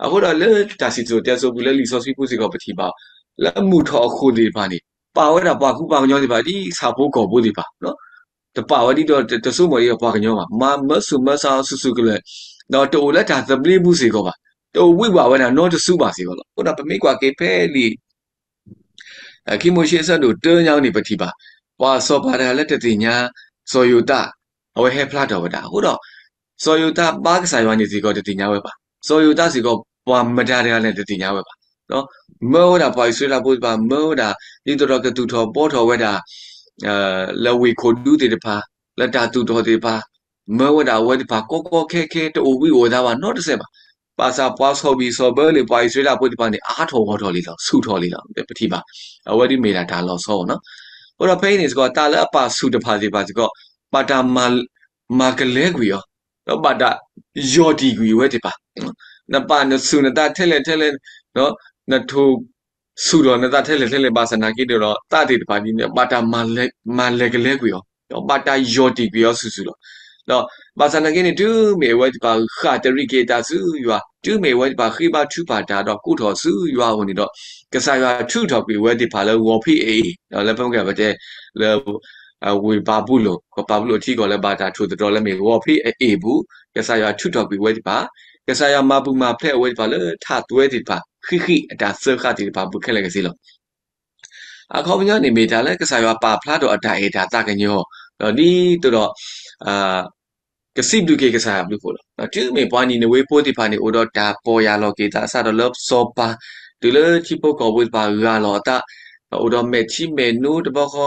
အဃိဒီးလၢတၢ်စံၣ်စိၤတဲစိၤပူၤလၢလံာ်စီဆှံပူၤစ့ၢ်ကီးပထံၣ်ဘၣ် လၢမုၢ်ထီၣ်အဃိၣ်သ့ၣ်တဖၣ်န့ၣ် ပာ်ဝဲဒၣ်ပှၤကူပှၤကညီသ့ၣ်တဖၣ်ဒ်ဆၣ်ဖိကီၢ်ဖိသ့ၣ်တဖၣ် တပာ်ဝဲဒ်ဒီးတဆိကမိၣ်ဒ်ပှၤကညီဘၣ်. မၤမၢဆူၣ်မၢဆါအီၤစုာ်စုာ်ကလဲာ်, ဒီးတအိၣ်လၢတၢ်သဘျ့ပူၤစ့ၢ်ကီးဘၣ်, တအိၣ်ဝံၣ်ဝးဝဲဒၣ်နီတစုဘၣ်စ့ၢ်ကီးလီၤ. အဃိဒီးပမ့ၢ်ကွၢ်က့ၤဖဲလံာ် ခံမိၤၡ့အဆၢဒိၣ်တၢညါန့ၣ် ပထံၣ်ဘၣ် ပှၤစီၤပၤတဂၤလၢတသ့ၣ်ညါ စီၤယိၤသး အဝဲဟဲဖျါထီၣ်ဝဲဒၣ်. အဃိဒီး စီၤယိၤသးဘါကစၢ်ယွၤန့ၣ်စ့ၢ်ကီးတသ့ၣ်ညါဝဲဘၣ်. စီၤယိၤသးစ့ၢ်ကီး ပှၤမတၤတဂၤလဲၣ်တသ့ၣ်ညါဝဲဘၣ်. မၢဝဲဒၣ်ပှၤအံၣ်စရ့လးဖိသ့ၣ်တဖၣ် မၢဝဲဒၣ် ဒ်သိးဒီးကသူၣ်ထီၣ်ဘှီထီၣ်ဝဲဒၣ် လၢဝ့ၢ်ခိၣ်ဒူသ့ၣ်တဖၣ်, လၢတၢ်သူၣ်ထီၣ်သ့ၣ်တဖၣ်, မၢဝဲဒၣ်အဝဲသ့ၣ်တဖၣ်ကီကီခဲခဲ တအိၣ်ဘှံးအိၣ်သါဘၣ်နီတစဲးဘၣ်. ဘၣ်ဆၣ်ပှၤဆီၣ်ဘံၣ်ဆီၣ်ဘၢလၢပှၤအံၣ်စရ့လးဖိသ့ၣ်တဖၣ်န့ၣ် အါထီၣ်ဂီၢ်ထီၣ်လံလီၤ, ဆူၣ်ထီၣ်လံလီၤ. ပထံၣ်ဘၣ် အဝဲဒ်မ့ၢ်ဒၣ်တၢ်လီၤဆီနီၤ. အဃိဒီးဖဲအံၤန့ၣ်စ့ၢ်ကီး တၢ်လၢအပာ်ဆူၣ်တဖၣ်သ့ၣ်တဖၣ်စ့ၢ်ကီး ဘၣ်တၢ်မၤကလဲကွံာ်အီၤ, ဒီးဘၣ်တၢ်ယီၢ်တံၢ်ကွံာ်အဝဲသ့ၣ်တဖၣ်. နပာ်နဆူၣ်နသးထဲလဲၣ်ထဲလဲၣ်, နထိၣ်ဆူၣ်ထီၣ်နသးထဲလဲၣ်ထဲလဲၣ် ဘၣ်ဆၣ်သနာ်က့ဒီး သးသ့ၣ်တဖၣ်ဒ်န့ၣ် ဘၣ်တၢ်မၤလဲၤကလဲကွံာ်အီၤ, ဒီးဘၣ်တၢ်ယီၢ်တံၢ်ကွံာ်အီၤဆူၣ်ဆူၣ်လီၤ. ဒီးဘၣ်ဆၣ်သနာ်က့န့ၣ် တုၤမ့ၢ်အဝဲသ့ၣ်တဖၣ်ဃၣ်တရံးက့ၤတၢ်ဆူယွၤ, တုၤမ့ၢ်အဝဲသ့ၣ်တဖၣ်ဃ့ဘါထုကဖၣ်တၢ်ဒီးကိးထီၣ်ဆူယွၤအအိၣ်န့ၣ်ဒီး ကစၢ်ယွၤထုးထီၣ်ကွံာ်အဝဲသ့ၣ်တဖၣ်လၢဂီၤဖံးအအ့ၣ်, လၢပမ့ၢ်ကပတဲ လၢ ဝ့ၢ်ဘၤဘူလိၣ်, ဘၤဘူလိၣ်အထံကီၢ်လၢဘၣ်တၢ်ထိၣ်သတြီၤလၢမ့ၢ်ဂီၤဖံးအအ့ၣ်ပူၤ, ကစၢ်ယွၤထုးထီၣ်ကွံာ်အဝဲသ့ၣ်တဖၣ်, ကစၢ်ယွၤမၤပူၤမၤဖျဲးအဝဲသ့ၣ်တဖၣ်လၢထးသွဲသ့ၣ်တဖၣ် ဃံးဃံးအတၢ်စၢဃာ်သ့ၣ်တဖၣ်အပူၤခဲလၢာ်ကဆ့လီၤ. အခီပညီန့ၣ်မ့ၢ်တၢ်လၢကစၢ်ယွၤပာ်ဖျါထီၣ်အတၢ်အဲၣ်တၢ်သးကညီၤ, ဒီးဒ်သိးဒီး ကစံးဘျုးက့ၤကစၢ်ယွၤဘျုးဖှိၣ်လီၤ. တုၤမ့ၢ်ပှၤနံၤနဝ့ဖိသ့ၣ်တဖၣ်န့ၣ် အိၣ်ဒီးတၢ်ပီၢ်ယၢ်လီၤက့ၤသးစးထီၣ်လၢစီၤပၤ, တုၤလၢထံဖိကီၢ်ဖိသ့ၣ်တဖၣ်ဂၢ်လီၤအသး, အိၣ်ဒီးမဲာ်ထံမဲာ်နိတဘျီဃီ,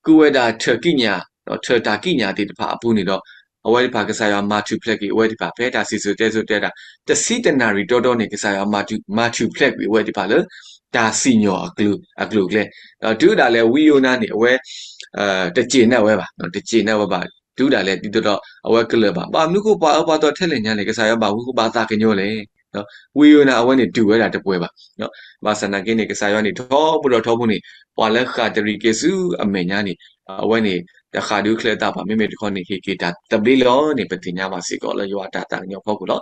ကူဝဲဒၣ်ထၢၣ်ကံးညာ်, ထၢၣ်တၢ်ကံးညာ်သ့ၣ်တဖၣ်အပူၤန့ၣ်ဒီး အဝဲသ့ၣ်တဖၣ်ကစၢ်ယွၤမၤထူၣ်ဖျဲးက့ၤအဝဲသ့ၣ်တဖၣ် ဖဲတၢ်စံၣ်စိၤတဲစိၤတဲဒၣ် တဆံတနၣ်ရံၣ်တီတီန့ၣ် ကစၢ်ယွၤမၤထူၣ်ဖျဲးကွံာ်အဝဲသ့ၣ်တဖၣ်လၢ တၢ်စံၣ်ညီၣ်အကျိၤအကျိၤအကျဲ, ဒီးတုၤဒၣ်လဲာ်ဝံယိၤနါန့ၣ် အဝဲ တစ့ၣ်နၢ်ဝဲဘၣ်, တစ့ၣ်နၢ်ဝဲဘၣ်, တုၤဒၣ်လဲာ်ဒ်သိးဒီး အဝဲကလၢၤဘၣ်. ဘၣ်မနုၤဃိပှၤအၢပှၤသီထဲလဲၣ်ညါန့ၣ် ကစၢ်ယွၤဘၣ်မူဘၣ်သးကညီၤလဲၣ်. ဝံယိၤနါအဝဲန့ၣ်တူၢ်ဝဲဒၣ်တပှဲၤဘၣ်. ဘၣ်ဆၣ်သနာ်က့န့ၣ် ကစၢ်ယွၤန့ၣ်ထီဘိဒီးထီဘိန့ၣ် ပှၤလၢဃၣ်တရံးက့ၤဆူအမဲာ်ညါန့ၣ် အဝဲန့ၣ် တဃၣ်ဒုးချၢအသးဘၣ်. မ့မ့ၢ်တခီန့ၣ် ဟ့ၣ်က့ၤတၢ်သဘျ့လီၤန့ၣ် ပသ့ၣ်ညါဘၣ်စ့ၢ်ကီးလၢယွၤအတၢ်သးကညီၤဖီခိၣ်လီၤ.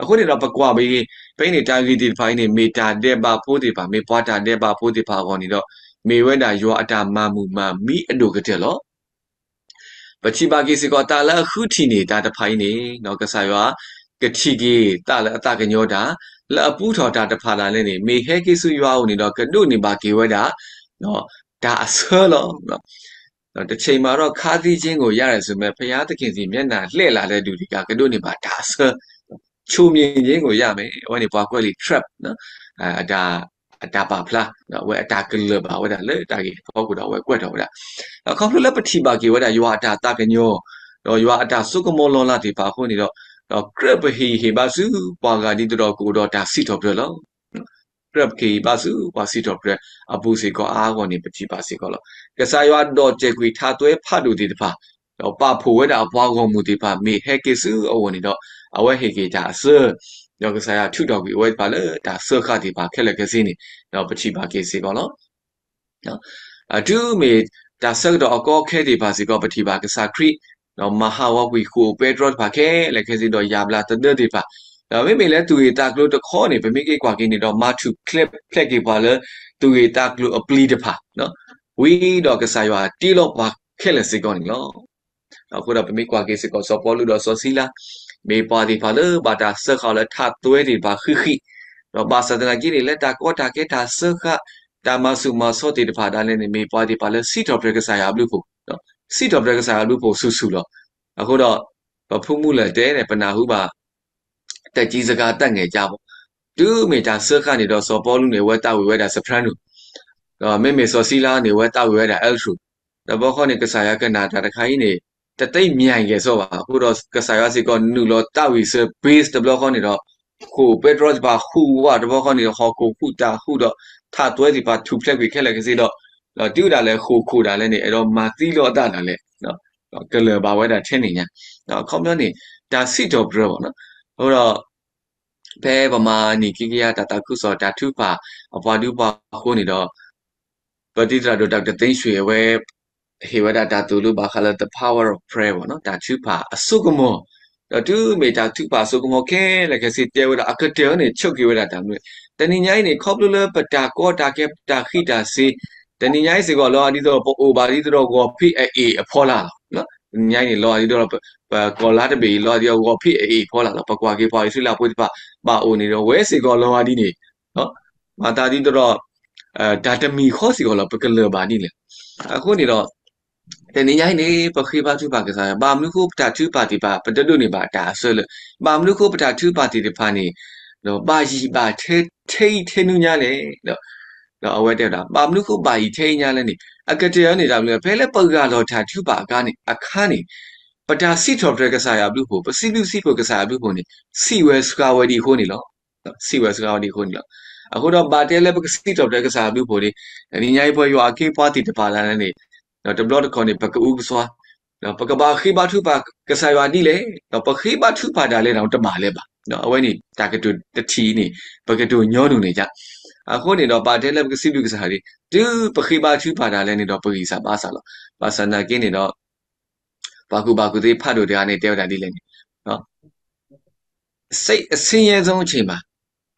အဃိန့ၣ်ဒီးပကွၢ်ဘၣ် ဖဲအံၤန့ၣ် တၢ်ဂ့ၢ်သ့ၣ်တဖၣ်အံၤန့ၣ် မ့ၢ်တၢ်ဒဲးဘးဖိသ့ၣ်တဖၣ်, မ့ၢ်ပှၤတၢ်ဒဲးဘးဖိသ့ၣ်တဖၣ်အဂီၢ်န့ၣ်ဒီး မ့ၢ်ဝဲဒၣ်ယွၤအတၢ်မၤမုာ်မၤမံအဒိၣ်ကတၢၢ်လီၤ. ပထံၣ်ဘၣ်က့ၤစ့ၢ်ကီးတၢ်လၢအဃုထံၣ်န့ၢ်တၢ်တဖၣ်အံၤန့ၣ် ကစၢ်ယွၤကထံၣ်က့ၤတၢ်လၢအသးကညီၤတၢ် လၢအပူထီၣ်တၢ်တဖၣ်ဒၣ်လဲာ်န့ၣ် မ့ၢ်ဟဲက့ၤဆူယွၤအအိၣ်န့ၣ်ဒီး ကဒိးန့ၢ်ဘၣ်က့ၤဝဲဒၣ် တၢ်အဆၢလီၤ. တချိန်မှာတော့ ခါသီးခြင်းကို ရတဲ့ဆိုမဲ့ ဘုရားသခင်ဆီမျက်နှာလှည့်လာတဲ့လူတွေက ကဒိးန့ၢ်ဘၣ်တၢ်အဆၢ ချိုးမြင်ခြင်းကိုရမယ် အဝဲန့ၣ်ပှၤကွဲးလံာ် trap အတၢ်ပာ်ဖျါ အဝဲအတၢ်ကလၢၤဘၣ်ဝဲဒၣ်လၢတၢ်ဂ့ၢ်အဖီခိၣ်ဒီးအဝဲကွဲးထီၣ်ဝဲဒၣ် ခီဖျိလၢပထံၣ်ဘၣ်က့ၤဝဲဒၣ်ယွၤအတၢ်သးကညီၤ ဒီးယွၤအတၢ်စိကမီၤလီၤလးသ့ၣ်တဖၣ်အဃိန့ၣ်ဒီး ဒီးကြၢးပဟ့ၣ်ဂံၢ်ဟ့ၣ်ဘါဆူပှၤဂၤဒ်သိးဒီးကအိၣ်ဒီးတၢ်စံးထီၣ်ပတြၢၤလီၤ. ကြၢးပကဟ့ၣ်ဂံၢ်ဟ့ၣ်ဘါဆူပှၤစံးထီၣ်ပတြၢၤအပူၤစ့ၢ်ကီးအါအါဂီၢ်ဂီၢ်န့ၣ် ပထံၣ်ဘၣ်စ့ၢ်ကီးလီၤ. ကစၢ်ယွၤဒီးစဲးကွံာ်ထးသွဲဖးဒိၣ်သ့ၣ်တဖၣ် ဒီးပာ်ဖှိၣ်ဝဲဒၣ်အပှၤဂီၢ်မုၢ်သ့ၣ်တဖၣ် မ့ၢ်ဟဲက့ၤဆူအအိၣ်န့ၣ်ဒီး အဝဲဟ့ၣ်က့ၤတၢ်အစၢ ဒီးကစၢ်ယွၤထုးထီၣ်ကွံာ်အဝဲသ့ၣ်တဖၣ်လၢတၢ်စၢဃာ်သ့ၣ်တဖၣ်ခဲလၢာ်ခဲဆ့န့ၣ် ဒီးပထံၣ်ဘၣ်က့ၤစ့ၢ်ကီးလီၤ. တုၤမ့ၢ်တၢ်ဆၢကတီၢ်အကီအခဲသ့ၣ်တဖၣ်စ့ၢ်ကီး ပထံၣ်ဘၣ်ကစၢ်ခရံာ် ဒီးမၤဟးဂီၤကွံာ်ဃိာ်အိၣ်ပဲတြီသ့ၣ်တဖၣ်ခဲလၢာ်ခဲဆ့ဒီးယါဘျါသဒၢသ့ၣ်တဖၣ်, ဒီးမ့မ့ၢ်လၢသူၣ်ဂ့ၢ်သးကျိၤတခီန့ၣ် ပမ့ၢ်က့ၤကွၢ်က့ၤန့ၣ်ဒီး မၤထူၣ်ဖျဲးက့ၤပှၤလၢ သူၣ်ဂ့ၢ်သးကျိၤအပျံၤတဖၣ် ဝံၤဒီးကစၢ်ယွၤတ့လီၤပှၤခဲလၢာ်စ့ၢ်ကီးန့ၣ်လီၤ. အဃိဒီးပမ့ၢ်ကွၢ်က့ၤစ့ၢ်ကီးစီၤပီလူးဒီးစီၤစံလါ မ့ၢ်ပှၤသ့ၣ်တဖၣ်လၢဘၣ်တၢ်စၢဃာ်လၢထးသွဲသ့ၣ်တဖၣ်ဃံးဃံး, ဒီးဘၣ်ဆၣ်သနာ်က့န့ၣ် လၢတၢ်ကီတၢ်ခဲတၢ်စၢဃာ် တၢ်မၤဆူၣ်မၤဆီသ့ၣ်တဖၣ်ဒၣ်လဲာ်န့ၣ် မ့ၢ်ပှၤသ့ၣ်တဖၣ်လၢစံးထီၣ်ပတြၢၤကစၢ်ယွၤအဘျုးအဖှိၣ်, စံးထီၣ်ပတြၢၤကစၢ်ယွၤအဘျုးအဖှိၣ်ဆူၣ်ဆူၣ်လီၤ. အဃိဒီး ပဖုမူလၢၢ်တဲန့ၣ် ပနၢ်ဟူဘၣ် တၢ်ကံစကားသးငဲၤကၢ်ဘၣ်, တုၤမ့ၢ်တၢ်စၢဃာ်န့ၣ်ဒီး စီၤပီလူးန့ၣ် အဝဲသးဝံၣ်ဝဲဒၣ် soprano, ဒီးမ့မ့ၢ်စီၤစံလါန့ၣ် အဝဲသးဝံၣ်ဝဲဒၣ် alto, တဘျီဃီန့ၣ် ကစၢ်ယွၤကနၣ်တၢ်တခါအံၤန့ၣ် တသ့ၣ်ညါကဲၣ်ဆိးဘၣ်. အဃိဒီးကစၢ်ယွၤစ့ၢ်ကီးနုာ်လီၤသးဝံၣ်ဆၢ bass တဘျီဃီန့ၣ်ဒီး ဃိာ်ပဲတြီသ့ၣ်တဖၣ်ဟူးဝးတဘျီဃီန့ၣ်ဒီး ဟီၣ်ခိၣ်ဟူးတၢ်ဟူးဒီး ထးသွဲသ့ၣ်တဖၣ်ထူၣ်ဖျဲးကွံာ်ခဲလၢာ်ခဲဆ့ဒီး ဒီးတုၤဒၣ်လဲာ်ဃိာ်ခိၣ်ဒၣ်လဲာ်န့ၣ် အဲၣ်ဒိးမၤသံလီၤအသးဒၣ်လဲာ် ကလၢၢ်ဘၣ်ဝဲဒၣ်ထဲန့ၣ်ညါ, အခီပညီန့ၣ် တၢ်စံးထီၣ်ပတြၢၤဘၣ်နီၤ. အဃိဒီး ဖဲပမၤန့ၢ်က့ၤကယၤတၢ်သးခုကစီၣ်တၢ်ထုကဖၣ်အပှၤဒူပှၤဃိန့ၣ်ဒီး ပတံၤသရၣ်ဒိၣ် တၢ်ကတသ့ဆှံအဝဲ ဟ့ၣ်ဝဲဒၣ်တၢ်သိၣ်လိဘၣ်ဃးလၢ the power of prayer ဘၣ်နီၤ, တၢ်ထုကဖၣ်အစိကမီၤ, ဒီးတုၤမ့ၢ်တၢ်ထုကဖၣ်အစိကမီၤခဲလၢာ်ခဲဆ့တဲဝဲဒၣ်အကတၢၢ်န့ၣ် ဆိးက့ၤဝဲဒၣ်တၢ်မနုၤ, တနံၤညါအံၤန့ၣ် ခီဖျိလၢပတၢ်ကီတၢ်ခဲ ပတၢ်ဃံးတၢ်စ့ၤ, တနံၤညါအံၤစ့ၢ်ကီးလီၤဒ်သိး ပအိၣ်ဘၣ်ဒ်သိးဒီးဂီၤဖံးအအ့ၣ်အဖီလာ်လီၤ. တနံၤညါအံၤန့ၣ် လီၤဒ်သိးဒီး ပကီၢ်လါတဘ့ၣ်အံၤ လီၤဒ်သိးဂီၤဖံးအအ့ၣ်အဖီလာ်လီၤ. ပကွၢ်က့ၤပှၤအံၣ်စရ့လးဖိသ့ၣ်တဖၣ် ဘၣ်အိၣ်န့ၣ်ဒီး ဝဲစ့ၢ်ကီးလီၤဒ်န့ၣ် မၤသးဒ်သိးဒီး တၢ်တမံၤဃီစ့ၢ်ကီးလီၤ ပကလၢၢ်ဘၣ်ဒ်လဲၣ်. အဃိန့ၣ်ဒီး တနံၤညါအံၤန့ၣ် ပဃ့ဘါထုကဖၣ်ကစၢ်ယွၤ ဘၣ်မနုၤဃိပတၢ်ထုကဖၣ်သ့ၣ်တဖၣ် ပတဒိးန့ၢ်ဘၣ်တၢ်အစၢလၢ ဘၣ်မနုၤဃိပတၢ်ထုကဖၣ်သ့ၣ်တဖၣ်န့ၣ် ဘၣ်ယံာ်ဘၣ်ထဲထဲအံၤထဲနုညါလဲၣ်. ဒီးအဝဲတဲဝဲဒၣ် ဘၣ်မနုၤဃိဘၣ်ယံာ်ထဲအံၤညါလဲၣ်န့ၣ် အကတၢၢ်န့ၣ် တၢ်မနုၤ ဖဲလၢပဂၢ်လီၤတၢ်ထုကဖၣ်အခါန့ၣ် အခါန့ၣ် ပတၢ်စံးထီၣ်ပတြၢၤကစၢ်ယွၤအဘျုးအဖှိၣ် ပစံးဘျုးစံးဖှိၣ်ကစၢ်ယွၤအဘျုးအဖှိၣ်န့ၣ် ဆံးဝဲစှၤဝဲဒ်အဃိန့ၣ်လီၤ. ဆံးဝဲစှၤဝဲဒ်အဃိန့ၣ်လီၤ. အဃိဒီးဘၣ်တဲလၢပကစံးထီၣ်ပတြၢၤကစၢ်ယွၤအဘျုးအဖှိၣ်န့ၣ် တနံၤညါအံၤပှၤယွၤအခ့အပှၤသ့ၣ်တဖၣ်ဒၣ်လဲာ်န့ၣ် ဒီးတဘျီတခီၣ်န့ၣ် ပကအုကစွါ ဒီးပကဘၣ်ဃ့ဘါထုကဖၣ်ကစၢ်ယွၤဒ်လဲၣ်, ဒီးပဃ့ဘါထုကဖၣ်ဒၣ်လဲာ်န့ၣ် တဘၣ်လၢၤဘၣ်. အဝဲန့ၣ် တၢ်ကတိၤတထံၣ်အံၤန့ၣ် ပကတိၤညီနုၢ်န့ၣ်ဒၣ်. အဃိန့ၣ်ဒီး ဘၣ်တဲလၢပကစံးဘျုးကစၢ်ယွၤန့ၣ် တုၤပဃ့ဘါထုကဖၣ်ဒၣ်လဲာ်န့ၣ်ဒီး ပဂံၢ်စၢ်ဘါစၢ်လီၤ. ဘၣ်ဆၣ်သနာ်က့န့ၣ်ဒီး ပှၤကူၣ်ဘၣ်ကူၣ်သ့ဖးဒိၣ်တဂၤန့ၣ် တဲဝဲဒၣ်ဒ်လဲၣ်န့ၣ် စိတ်အဆင်းရဲဆုံးအချိန်မှာ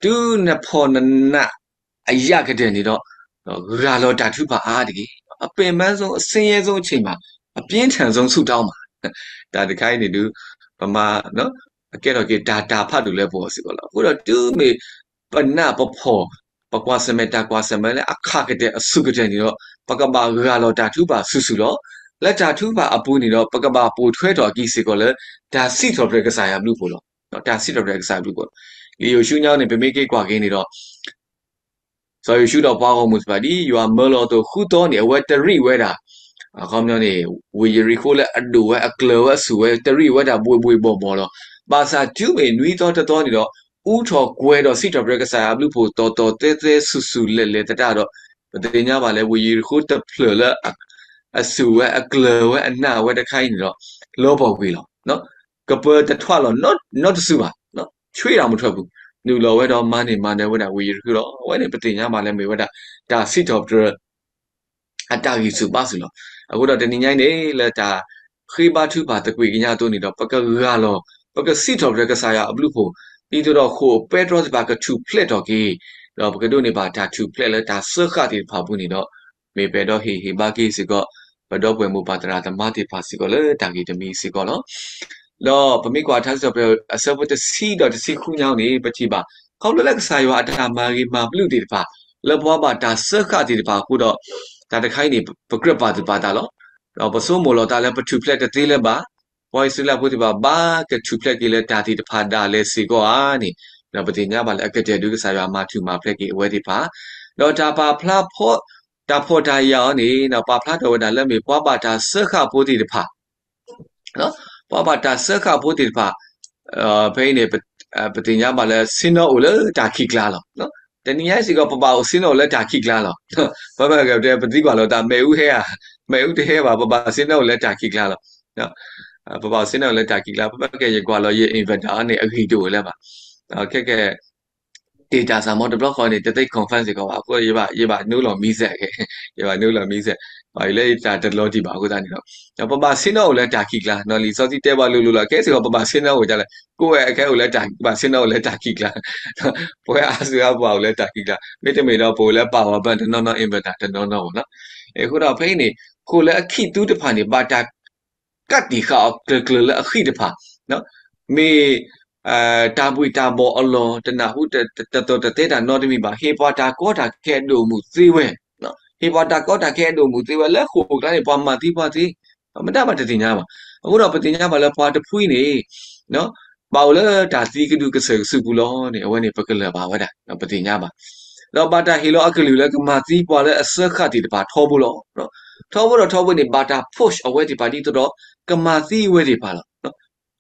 တုၤနဖီၣ်နနးအယၣ်ကတၢၢ်န့ၣ်ဒီး ဂၢ်လီၤတၢ်ထုကဖၣ်အါတက့ၢ်. အပင်ပန်းဆုံးအဆင်းရဲဆုံးအချိန်မှာ အပြင်းထန်ဆုံးဆုတောင်းမှာ တၢ်တခါအံၤန့ၣ်ဒုး ပမၤ အကဲထီၣ်က့ၤတၢ်တၢ်ဖးဒိၣ်လၢပဂီၢ်စ့ၢ်ကီးလီၤ. အဃိဒီးတုၤမ့ၢ်ပနးပဖီၣ် ပကွၢ်ဆၢၣ်မဲာ်တၢ်ကွၢ်ဆၢၣ်မဲာ်လၢအခးကတၢၢ်အဆိကတၢၢ်န့ၣ်ဒီး ပကဘၣ်ဂၢ်လီၤတၢ်ထုကဖၣ်ဆူၣ်ဆူၣ်လီၤ. လၢတၢ်ထုကဖၣ်အပူၤန့ၣ်ဒီး ပကဘၣ်ပိာ်ထွဲထီၣ်အက့ၤစ့ၢ်ကီးလၢ တၢ်စံးထီၣ်ပတြၢၤကစၢ်ယွၤအဘျုးအဖှိၣ်လီၤ. တၢ်စံးထီၣ်ပတြၢၤကစၢ်ယွၤအဘျုးအဖှိၣ်လီၤ. လံာ်ယိၤၡူန့ၣ် ပမ့ၢ်က့ၤကွၢ်က့ၤန့ၣ်ဒီး စီၤယိၤၡူဒီးပှၤဂီၢ်မုၢ်သ့ၣ်တဖၣ် ဒ်ယွၤမၢလီၤအသိး ဃုသီန့ၣ် အဝဲတရံးဝဲဒၣ် အခီပညီန့ၣ် ဝ့ၢ်ယရံၣ်ခိၣ်လၢအဒိၣ်ဝဲအကျၢၤဝဲအဆူၣ်ဝဲ တရံးဝဲဒၣ်ဘှ့ၣ်ဘှ့ၣ်ဘီၣ်ဘီၣ်လီၤ. ဘၣ်ဆၣ်တုၤမ့ၢ်နွံသီတသီန့ၣ်ဒီး အူထီၣ်ကွဲၤဒီးစံးထီၣ်ပတြၢၤကစၢ်ယွၤအဘျုးအဖှိၣ် တီၤတီၤသဲသဲဆူၣ်ဆူၣ်လဲၤလဲၤသတးဒီး ပသ့ၣ်ညါဘၣ်လၢ ဝ့ၢ်ယရံၣ်ခိၣ်တဖျၢၣ်လၢ အဆူၣ်ဝဲအကျၢၤဝဲအနးဝဲတခါအံၤန့ၣ်ဒီး လီၤပှီၢ်ကွံာ်လီၤ. ကပၢၤတထွးလီၤနီတစုဘၣ် ဆွံတၢ်မုၢ်ထီၣ်ပူၤ နုာ်လီၤဝဲဒီးမၤန့ၢ်မၤနၢၤဝဲဒၣ်ဝ့ၢ်ယရံၣ်ခိၣ်လီၤ. အဝဲန့ၣ်ပသ့ၣ်ညါဘၣ်လၢမ့ၢ်ဝဲဒၣ် တၢ်စံးထီၣ်ပတြၢၤ အတၢ်ဂံၢ်ဆူၣ်ဘါဆူၣ်လီၤ. အဃိဒီးတနံၤညါအံၤန့ၣ် လၢတၢ်ဃ့ဘါထုကဖၣ်သကွံာ်ကညးအသိးန့ၣ်ဒီး ပကဂၢ်လီၤ ပကစံးထီၣ်ပတြၢၤကစၢ်ယွၤအဘျုးအဖှိၣ် ဒ်သိးဒီးဃိာ်ပဲတြီသ့ၣ်တဖၣ်ကထူၣ်ဖျဲးထီၣ်က့ၤ ဒီးပကဒိးန့ၢ်ဘၣ်တၢ်ထူၣ်ဖျဲးလၢတၢ်စၢဃာ်သ့ၣ်တဖၣ်အပူၤန့ၣ်ဒီး မ့ၢ်ပအဲၣ်ဒိးဟ့ၣ်ဂံၢ်ဟ့ၣ်ဘါက့ၤစ့ၢ်ကီး ပဒီပုၢ်ဝဲၢ်မိၢ်ပၢ်သရၣ်သမါသ့ၣ်တဖၣ်စ့ၢ်ကီးလၢတၢ်ဂ့ၢ်တမံၤစ့ၢ်ကီးလီၤ. ဒီးပမ့ၢ်ကွၢ်ထါစံးထီၣ်ပတြၢၤအဆၢဖိတဆံဒီးတဆံဃုညါန့ၣ် ပထံၣ်ဘၣ် ခီဖျိလၢကစၢ်ယွၤအတၢ်မၤဂ့ၤမၤဘျုးသ့ၣ်တဖၣ် လၢပှၤဘၣ်တၢ်စၢဃာ်သ့ၣ်တဖၣ်အဃိဒီး တၢ်တခါအံၤန့ၣ် ပကြၢးပာ်သူၣ်ပာ်သးလီၤ. ဒီးပဆိကမိၣ်လီၤသးလၢပထူၣ်ဖျဲးတသ့လၢၤဘၣ်. ပှၤအံၣ်စရ့လးဖိသ့ၣ်တဖၣ် ဘၣ်ကထူၣ်ဖျဲးက့ၤလၢတၢ်သ့ၣ်တဖၣ်ဒၣ်လဲာ်စ့ၢ်ကီးဧါန့ၣ် ဒီးပသ့ၣ်ညါဘၣ်လၢအကတၢၢ်ဒုးကစၢ်ယွၤမၤထူၣ်မၤဖျဲးက့ၤအဝဲသ့ၣ်တဖၣ် ဒီးတၢ်ပာ်ဖျါ တၢ်ဖှီၣ်တၢ်ယာ်အီၤန့ၣ် ပာ်ဖျါထီၣ်ဝဲဒၣ်လၢမ့ၢ်ပှၤဘၣ်တၢ်စၢဃာ်ဖိသ့ၣ်တဖၣ် ပှၤဘၣ်တၢ်စၢဃာ်ဖိသ့ၣ်တဖၣ် ဖဲအံၤန့ၣ် ပသ့ၣ်ညါဘၣ်လၢ ဆ့ၣ်နီၤအိၣ်လၢတၢ်ခံးကျါလီၤ. တနံၤညါအံၤစ့ၢ်ကီး ပဘၣ်အိၣ်ဆ့ၣ်နီၤအိၣ်လၢတၢ်ခံးကျါလီၤ. ပမ့ၢ်ကတဲ ပသံကွၢ်လိာ်သး မ့ၣ်အူဟဲဧါ, မ့ၣ်အူတဟဲဘၣ်, ပဘၣ်ဆ့ၣ်နီၤအိၣ်လၢတၢ်ခံးကျါလီၤ. ပဘၣ်အိၣ်ဆ့ၣ်နီၤအိၣ်လၢတၢ်ခံးကျါ, ပမ့ၢ်ကဲ ယကွၢ်လီၤယ inverter န့ၣ် အဂံၢ်တအိၣ်လၢၤဘၣ်. ခဲကဲ တ့ၢ်တၢ်စၢ်မီ တဘျီဃီန့ၣ် တသ့ confirm စ့ၢ်ကီးဘၣ်. အဃိ ယဘၣ်နုာ်လီၤမံစဲး, ယဘၣ်နုာ်လီၤမံစဲး, ဘၣ်ယိၣ်လၢယတၢ်တလီၤတံၢ်ဘၣ်အဃိသတးန့ၣ်ဒီး ပဘၣ်ဆ့ၣ်နီၤအိၣ်လၢတၢ်ခံးကျါ, လံာ်စီဆှံတဲပှၤလိၤလိၤလီၤ. ခဲစ့ၢ်ကီး ပဘၣ်ဆ့ၣ်နီၤအိၣ်ဒ်လဲၣ်, ကိးဝဲအခဲအိၣ်လၢတၢ် ဘၣ်ဆ့ၣ်နီၤအိၣ်လၢတၢ်ခံးကျါ, ပဝဲအါစုအါပှၤအိၣ်လၢတၢ်ခံးကျါ, မ့တမ့ၢ်ဒီး ပအိၣ်လၢ power bank တနီၤနီၤ inverter တနီၤနီၤဘၣ်နီၤ. အဃိဒီးဖဲအံၤန့ၣ် ဃိာ်လၢအခံးသူတဖၣ်န့ၣ် ဘၣ်တၢ် ကးတံာ်ဃာ်အီၤကျၢၤကျၢၤလၢအဃံတဖၣ်, မ့ၢ် တၢ်ဘှံးတၢ်ဘီၣ်အလီၢ် တနၢ်ဟူ တသီၣ်တသဲတၢ်နီတမံၤဘၣ်, ဟ့ၣ်ပှၤတၢ်ကီတၢ်ခဲအဒိၣ်အမုၢ်သ့ဝဲ, ဟ့ၣ်ပှၤတၢ်ကီတၢ်ခဲအဒိၣ်အမုၢ်သ့ဝဲလၢဃိာ်ကျါန့ၣ် ပှၤမၤသံပှၤသ့, မတၤဘၣ်တသ့ၣ်ညါဘၣ်. အဃိဒီးပသ့ၣ်ညါဘၣ်လၢပှၤတဖုအံၤန့ၣ် ဘၣ်အိၣ်လၢတၢ်သံကဒုကစၢၢ်ကဆူးပူၤလီၤန့ၣ် အဝဲန့ၣ်ပကလၢၢ်ဘၣ်ဝဲဒၣ် ပသ့ၣ်ညါဘၣ်. ဒီးဘၣ်တၢ်ဟ့ၣ်လီၤအကလုၢ်လၢကမၤသံပှၤလၢအစၢဃာ်သ့ၣ်တဖၣ်ထီဘိလီၤ. ထီဘိဒီးထီဘိန့ၣ် ဘၣ်တၢ် push အဝဲသ့ၣ်တဖၣ်ဒ်သိးဒီး ကမၤသံအဝဲသ့ၣ်တဖၣ်လီၤ.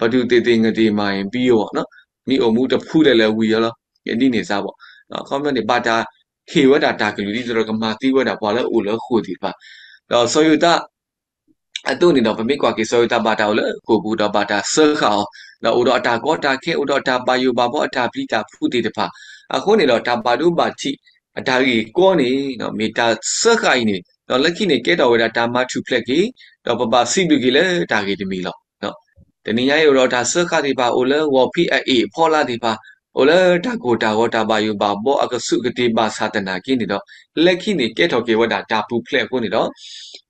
ပဒုးသ့ၣ်သ့ၣ်ငၢၢ်သ့ၣ်မၤအံၤ ဘံယိၣ်ဘၣ်, မ့ၢ်အိၣ်မူတဖုလဲၣ်လဲၣ်ဝံၤအီၤလီၤ, ဒ်န့ၣ်စ့ၢ်ကီး, အခီပညီန့ၣ် ဘၣ်တၢ်ဟ့ၣ်ဝဲဒၣ်တၢ်ကလုၢ်ဒ်သိးဒီးကမၤသံဝဲဒၣ်ပှၤလၢအအိၣ်လၢဃိာ်သ့ၣ်တဖၣ်, ဒီးစီၤယိၤသး အသိးန့ၣ်ဒီး ပမ့ၢ်ကွၢ်က့ၤစီၤယိၤသးဘၣ်တၢ်အိၣ်လၢဃိာ်ပူၤဒီးဘၣ်တၢ်စၢဃာ်အီၤ, ဒီးအိၣ်ဒီးအတၢ်ကီတၢ်ခဲ အိၣ်ဒီးတၢ်ဘၣ်ယိၣ်ဘၣ်ဘီအတၢ်ပျံၤတၢ်ဖုးသ့ၣ်တဖၣ်, အဃိန့ၣ်ဒီးတၢ်ဘၣ်ဒိဘၣ်ထံး အတၢ်ဂ့ၢ်ကီန့ၣ် မ့ၢ်တၢ်စၢဃာ်အံၤန့ၣ် ဒီးလၢခံန့ၣ် ကဲထီၣ်ဝဲဒၣ်တၢ်မၤထူၣ်ဖျဲးက့ၤ, ဒီးပဘၣ်စံးဘျုးက့ၤလၢတၢ်ဂ့ၢ်တမံၤလီၤ. တနံၤညါအံၤအိၣ်ဒီးတၢ်စၢဃာ်သ့ၣ်တဖၣ် အိၣ်လၢဂီၤဖံးအအ့ၣ်အဖီလာ်သ့ၣ်တဖၣ်, အိၣ်လၢတၢ်ကိၢ်တၢ်ဂီၤ တၢ်ဘၣ်ယိၣ်ဘၣ်ဘီအကဆူးကတ့ၢ်ဘၣ်ဆၣ်သနာ်က့န့ၣ်ဒီး လၢခံန့ၣ်ကဲထီၣ်က့ၤဝဲဒၣ်တၢ်ပူၤဖျဲးအဃိန့ၣ်ဒီး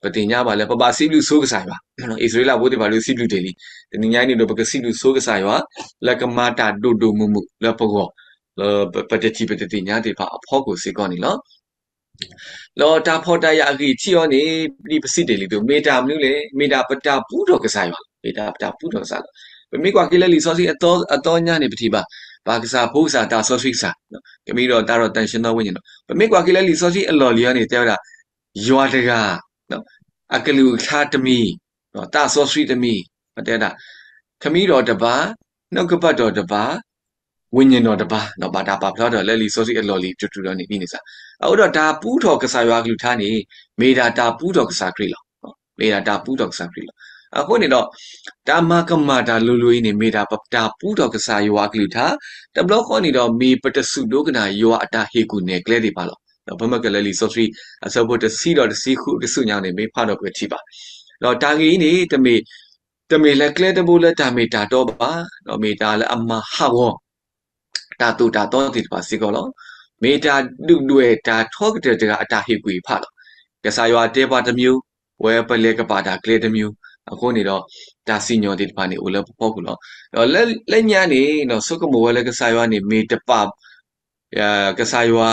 ပသ့ၣ်ညါဘၣ်လၢပဘၣ်စံးဘျုးဆိကစၢ်ယွၤ, အံၣ်စရ့လးဖိသ့ၣ်တဖၣ်ဒုးစံးဘျုးတ့ၢ်လံ, တနံၤညါအံၤန့ၣ်ဒီးပကစံးဘျုးဆိကစၢ်ယွၤ လၢကမၤတၢ်ဒိၣ်ဒိၣ်မုၢ်မုၢ်လၢပဂီၢ်, လၢပတထံၣ်ပတသ့ၣ်ညါသ့ၣ်တဖၣ်အဖီခိၣ်စ့ၢ်ကီးန့ၣ်လီၤ. ဒီးတၢ်ဖှီၣ်တၢ်ယာ်အဂံၢ်ထံးအီၤန့ၣ် ဒ်ပစံးတ့ၢ်လံအသိး မ့ၢ်တၢ်မနုၤလဲၣ်, မ့ၢ်ဒၣ်ပတၢ်ပူထီၣ်ကစၢ်ယွၤ, မ့ၢ်ဒၣ်ပတၢ်ပူထီၣ်ကစၢ်လီၤ. ပမ့ၢ်ကွၢ်က့ၤလၢလံာ်စီဆှံအသီညါန့ၣ် ပထံၣ်ဘၣ် ပၢ်ကစၢ်ဖိကစၢ်သးစီဆှံကစၢ်, ကမံဒီးသးဒီး သန့်ရှင်းသောဝိညာဉ် န့ၣ်လီၤ. ပမ့ၢ်ကွၢ်က့ၤလၢလံာ်စီဆှံအလီၢ်လံၤအံၤန့ၣ် တဲဝဲဒၣ် ယွၤတဂၤ, အကလုၢ်ကထါတမံၤ, သးစီဆှံတမံၤ, တဲဝဲဒၣ် ခမံဒီးတဘါ, နီၣ်ကပၤဒီးတဘါ, ဝိညာဉ်တော်တပါး, ဘၣ်တၢ်ပာ်ဖျါထီၣ်လၢလံာ်စီဆှံအလီၢ်လံၤတထူၣ်ဒီးန့ၣ်ဒ်န့ၣ်စ့ၢ်, အဃိဒီးတၢ်ပူထီၣ်ကစၢ်ယွၤအကလုၢ်ကထါန့ၣ် မ့ၢ်ဒၣ်တၢ်ပူထီၣ်ကစၢ်ခရံာ်လီၤ. မ့ၢ်ဒၣ်တၢ်ပူထီၣ်ကစၢ်ခရံာ်လီၤ. အဃိန့ၣ်ဒီး တၢ်မၤကမၣ်တၢ်လိၤလိၤအံၤန့ၣ် မ့ၢ်ဒၣ်ပတၢ်ပူထီၣ်ကစၢ်ယွၤအကလုၢ်ကထါ, တဘျီဃီန့ၣ်ဒီး မ့ၢ်ပတစူၢ်ဒိကနၣ်ယွၤအတၢ်ဟ့ၣ်ကူၣ်နဲၣ်ကျဲသ့ၣ်တဖၣ်လီၤ. ဒီးပမ့ၢ်ကလဲၤလံာ်စီဆှံ အဆၢဖိတဆံဒီးတဆံဃုအကဆူၣ်ညါန့ၣ် မ့ၢ်ဖးဒီးပကထံၣ်ဘၣ်. ဒီးတၢ်ဂ့ၢ်အံၤန့ၣ် တမ့ၢ် တမ့ၢ်လၢကျဲတဘိလၢတၢ်မ့ၢ်တၢ်တီဘၣ်, ဒီးမ့ၢ်တၢ်လၢအမၤဟးဂီၤ တၢ်သိၣ်တၢ်သီသ့ၣ်တဖၣ်စ့ၢ်ကီးလီၤ. မ့ၢ်တၢ်ဒုၣ်ဒွဲၣ်တၢ်ထီကတၢၢ်တဂၤအတၢ်ဟ့ၣ်ကူၣ်အဖးလီၤ. ကစၢ်ယွၤတဲပှၤတမျိုး, ဝဲပလဲၤကပာ်တၢ်ကျဲတမျိုး, အဃိန့ၣ်ဒီး တၢ်စံၣ်ညီၣ်သ့ၣ်တဖၣ်န့ၣ်အိၣ်လၢပဖီခိၣ်လီၤ. ဒီးလၢညါန့ၣ် ဆိကမိၣ်ဝဲလၢကစၢ်ယွၤန့ၣ်မ့ၢ်တပာ် ကစၢ်ယွၤ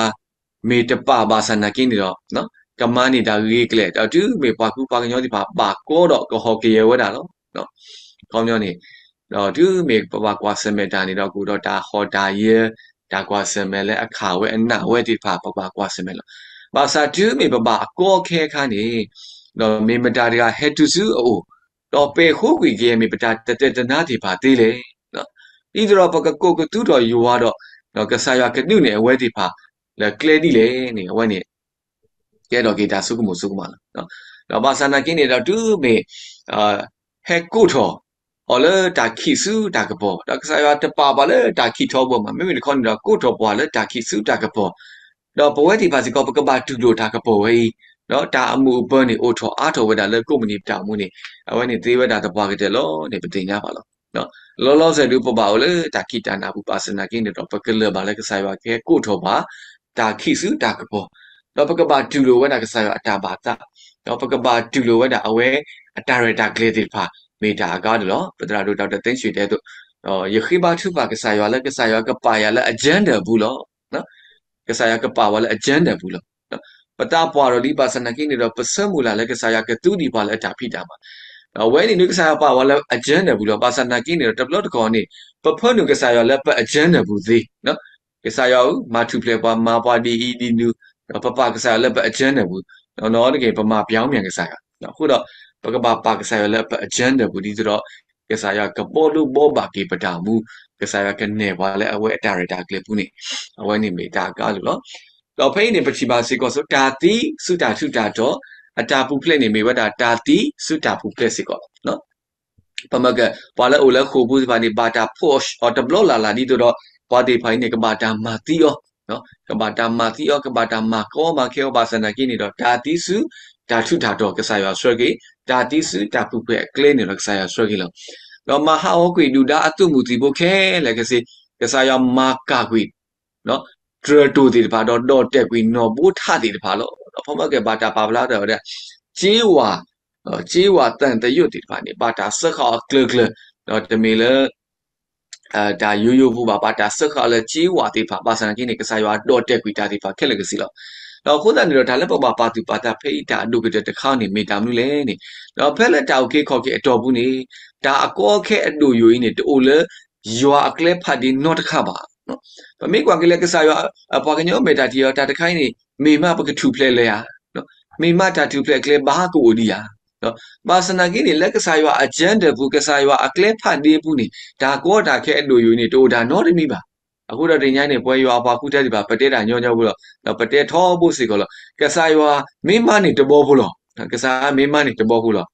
မ့ၢ်တပာ်ဘၣ်ဆၣ်နာ်က့န့ၣ်ဒီး ကမၤန့ၢ်တၢ်ဂ့ၤကျဲၤ ဒီးတုၤမ့ၢ်ပှၤကူပှၤကညီသ့ၣ်တဖၣ်ဘၣ်ကီဒီးကဟီၣ်ကယၢၤဝဲဒၣ်လီၤ. ခီပညီန့ၣ် ဒီးတုၤမ့ၢ်ပဘၣ်ကွၢ်ဆၢၣ်မဲာ်တၢ်န့ၣ်ဒီး ကအိၣ်ဒီးတၢ်ဟီၣ်တၢ်ယၢၤ တၢ်ကွၢ်ဆၢၣ်မဲာ်လၢအခးဝဲအနးဝဲသ့ၣ်တဖၣ် ပဘၣ်ကွၢ်ဆၢၣ်မဲာ်လီၤ. ဘၣ်ဆၣ်တုၤမ့ၢ်ပဘၣ်အကီအခဲအခါန့ၣ် ဒီးမ့ၢ်မတၤတဂၤဟဲတုၤဆူအအိၣ်, ဒီးပဲာ်ဃိကွံာ်က့ၤမ့ၢ်ပတၢ်တတဲတနါသ့ၣ်တဖၣ်သ့လဲၣ်. ဒ်သိးဒီးပကကိးကသူထီၣ်ယွၤဒီး ကစၢ်ယွၤကဒုးနဲၣ်အဝဲသ့ၣ်တဖၣ် လၢကျဲဒ်လဲၣ်န့ၣ် အဝဲန့ၣ် ကဲထီၣ်က့ၤတၢ်ဆိကမိၣ်ဆိကမးလီၤ. ဒီးဘၣ်ဆၣ်နာ်က့န့ၣ်ဒီး တုၤမ့ၢ် ဟဲကိးထီၣ်အီၤလၢတၢ်ခံးဆူတၢ်ကပီၤ, ဒီးကစၢ်ယွၤတပာ်ပှၤလၢတၢ်ခံးထီဘိမး, မ့မ့ၢ်တခီန့ၣ်ဒီး ကိးထီၣ်ပှၤလၢတၢ်ခံးဆူတၢ်ကပီၤ, ဒီးပဝဲသ့ၣ်တဖၣ်စ့ၢ်ကီး ပကဘၣ်တူၢ်လိာ်တၢ်ကပီၤဝဲအံၤ, ဒီးတၢ်အမုာ်အပၢၤန့ၣ် အိၣ်ထီၣ်အါထီၣ်ဝဲဒၣ်လၢကိးမုၢ်နံၤတၢ်အိၣ်မူန့ၣ် အဝဲန့ၣ်သ့ဝဲဒၣ်သပှၢ်ကတၢၢ်လီၤန့ၣ် ပသ့ၣ်ညါဘၣ်လီၤ. လီၤလီၤဆဲးဒုး ပဘၣ်အိၣ်လၢတၢ်ခံးတၢ်နးပူၤ ဘၣ်ဆၣ်နာ်က့န့ၣ်ဒီး ပကလၢၢ်ဘၣ်လၢကစၢ်ယွၤကဟဲကိးထီၣ်ပှၤ တၢ်ခံးဆူတၢ်ကပီၤ, ဒီးပကဘၣ်တူၢ်လိာ်ဝဲဒၣ်ကစၢ်ယွၤအတၢ်ဘၣ်သး, ဒီးပကဘၣ်တူၢ်လိာ်ဝဲဒၣ်အဝဲအတၢ်ရဲၣ်တၢ်ကျဲၤသ့ၣ်တဖၣ် မ့ၢ်တၢ်အဂၤဒၣ်လီၤ. ပသရၣ်ဒိၣ်တၢ်တဲသ့ၣ်ညါတဲအသိး, ယဃ့ဘါထုကဖၣ်ကစၢ်ယွၤလၢကစၢ်ယွၤကပာ်ယၤလၢ agenda ပူၤလီၤ. ကစၢ်ယွၤကပာ်ဝဲလၢ agenda ပူၤလီၤ. ပသးပှၢ်ဒီးလံ ဘၣ်ဆၣ်နာ်က့န့ၣ်ဒီး ပဆၢမုၢ်လၢ်လၢကစၢ်ယွၤကသူဒံးပှၤလၢအတၢ်ဖံးတၢ်မၤ, အဝဲန့ၣ်ဒုး ကစၢ်ယွၤပာ်ဝဲလၢ agenda ပူၤလီၤ. ဘၣ်ဆၣ်နာ်က့န့ၣ်ဒီး တဘျီတခီၣ်န့ၣ် ပဖၢနုာ်ကစၢ်ယွၤလၢပ agenda ပူၤသ့, ကစၢ်ယွၤဧၢ, မၤထူၣ်ဖျဲးပှၤ မၤပှၤဒ်အံၤဒ်နုၤ, ဒီးပပာ်ကစၢ်ယွၤလၢပ agenda ပူၤ, နီၢ်နီၢ်တက့ၢ် ပမၤပျီမ့ၢ်ကစၢ်ယွၤ, အဃိဒီး ပကဘၣ်ပာ်ကစၢ်ယွၤလၢပ agenda ပူၤ ဒ်သိးဒီး ကစၢ်ယွၤကဘီဒိဘီဘၣ်က့ၤပတၢ်အိၣ်မူ, ကစၢ်ယွၤကနဲၣ်ပှၤလၢအဝဲအတၢ်ရဲၣ်တၢ်ကျဲၤပူၤန့ၣ်, အဝဲန့ၣ်မ့ၢ်တၢ်အကါလိာ်လီၤ. ဒီးဖဲအံၤန့ၣ် ပထံၣ်ဘၣ်စ့ၢ်ကီးဆိ တၢ်သံဆူတၢ်ထူးတၢ်တီၤ, အတၢ်ပူၤဖျဲးန့ၣ် မ့ၢ်ဝဲဒၣ်တၢ်သံဆူတၢ်ပူၤဖျဲးစ့ၢ်ကီးလီၤ. ပမ့ၢ်က ပှၤလၢအအိၣ်လၢဃိာ်ပူၤသ့ၣ်တဖၣ်န့ၣ် ဘၣ်တၢ်ဖီၣ်အီၤတဘျီလၢ်လၢ်ဒ်သိးဒီး ပှၤသ့ၣ်တဖၣ်အံၤန့ၣ် ကဘၣ်တၢ်မၤသံအီၤ, ကဘၣ်တၢ်မၤသံအီၤ, ကဘၣ်တၢ်မၤကီမၤခဲအီၤ ဘၣ်ဆၣ်သနာ်က့န့ၣ်ဒီး တၢ်သံဆူတၢ်ထူးတၢ်တီၤ ကစၢ်ယွၤဆှၢက့ၤ, တၢ်သံဆူတၢ်ပူၤဖျဲးအကျဲန့ၣ်ဒီး ကစၢ်ယွၤဆှၢက့ၤလီၤ. ဒီးမၤဟးဂီၤကွံာ်ဒုၣ်ဒါအသုးမုၢ်သံၣ်ဘိခဲလၢာ်ခဲဆ့, ကစၢ်ယွၤမၤကၢ်ကွံာ် တြၢၤတိၢ်သ့ၣ်တဖၣ် ဒီးဒီၣ်တဲာ်ကွံာ်နီၣ်ဘိထးသ့ၣ်တဖၣ်လီၤ. ဒီးဖဲမ့ၢ်ကဘၣ်တၢ်ပာ်ဖျါထီၣ်ဝဲဒၣ် ကၠ့ဝၣ်, ကၠ့ဝၣ်သံသယုတ်သ့ၣ်တဖၣ်န့ၣ် ဘၣ်တၢ်စၢဃာ်အီၤကျၢၤကျၢၤ, ဒီးတမ့ၢ်လၢ တၢ်ယိယိဖိဘၣ်, ဘၣ်တၢ်စၢဃာ်အီၤလၢကၠ့ဝၣ်သ့ၣ်တဖၣ်, ဘၣ်ဆၣ်သနာ်က့န့ၣ် ကစၢ်ယွၤဒီၣ်တဲာ်ကွံာ်တၢ်သ့ၣ်တဖၣ်ခဲလၢာ်ကဆ့လီၤ. ဒီးအဃိသတးန့ၣ်ဒီး တၢ်လၢပဘၣ်ပာ်သူၣ်ပာ်သးဖဲအံၤတၢ်အဒိၣ်ကတၢၢ်တခါန့ၣ် မ့ၢ်တၢ်မနုၤလဲၣ်န့ၣ်, ဒီးဖဲလၢတၢ်အုၣ်က့ၤခီၣ်က့ၤအတီၢ်ပူၤန့ၣ် တၢ်အကီအခဲအဒိၣ်ယိာ်အံၤန့ၣ် တအိၣ်လၢယွၤအကျဲဖးဒ့နီတခါဘၣ်. ပမ့ၢ်ကွၢ်က့ၤလၢကစၢ်ယွၤ ပှၤကညီမဲာ်တၢ်ထံၣ်အီၤ တၢ်တခါအံၤန့ၣ် မ့ၢ်မးပကထူၣ်ဖျဲးလၢၤဧါ, မ့ၢ်မးတၢ်ထူၣ်ဖျဲးအကျဲဘၣ်ကအိၣ်ဒံးဧါ. ဘၣ်ဆၣ်သနာ်က့န့ၣ် လၢကစၢ်ယွၤအ agenda ပူၤ, ကစၢ်ယွၤအကျဲဖးဒ့ပူၤန့ၣ် တၢ်ကီတၢ်ခဲအဒိၣ်ယိာ်န့ၣ် တအိၣ်တၢ်နီတမံၤဘၣ်. အဃိဒီးတနံၤညါန့ၣ် ပဝဲယွၤအပှၤဃုထၢသ့ၣ်တဖၣ် ပတဲတၢ်ညီညီဖိလီၤ. ဒီးပတဲထီဘိစ့ၢ်ကီးလီၤ. ကစၢ်ယွၤမ့ၢ်မၤန့ၢ်တဘီဖိလီၤ. ကစၢ်မ့ၢ်မၤန့ၢ်တဘီဖိလီၤ.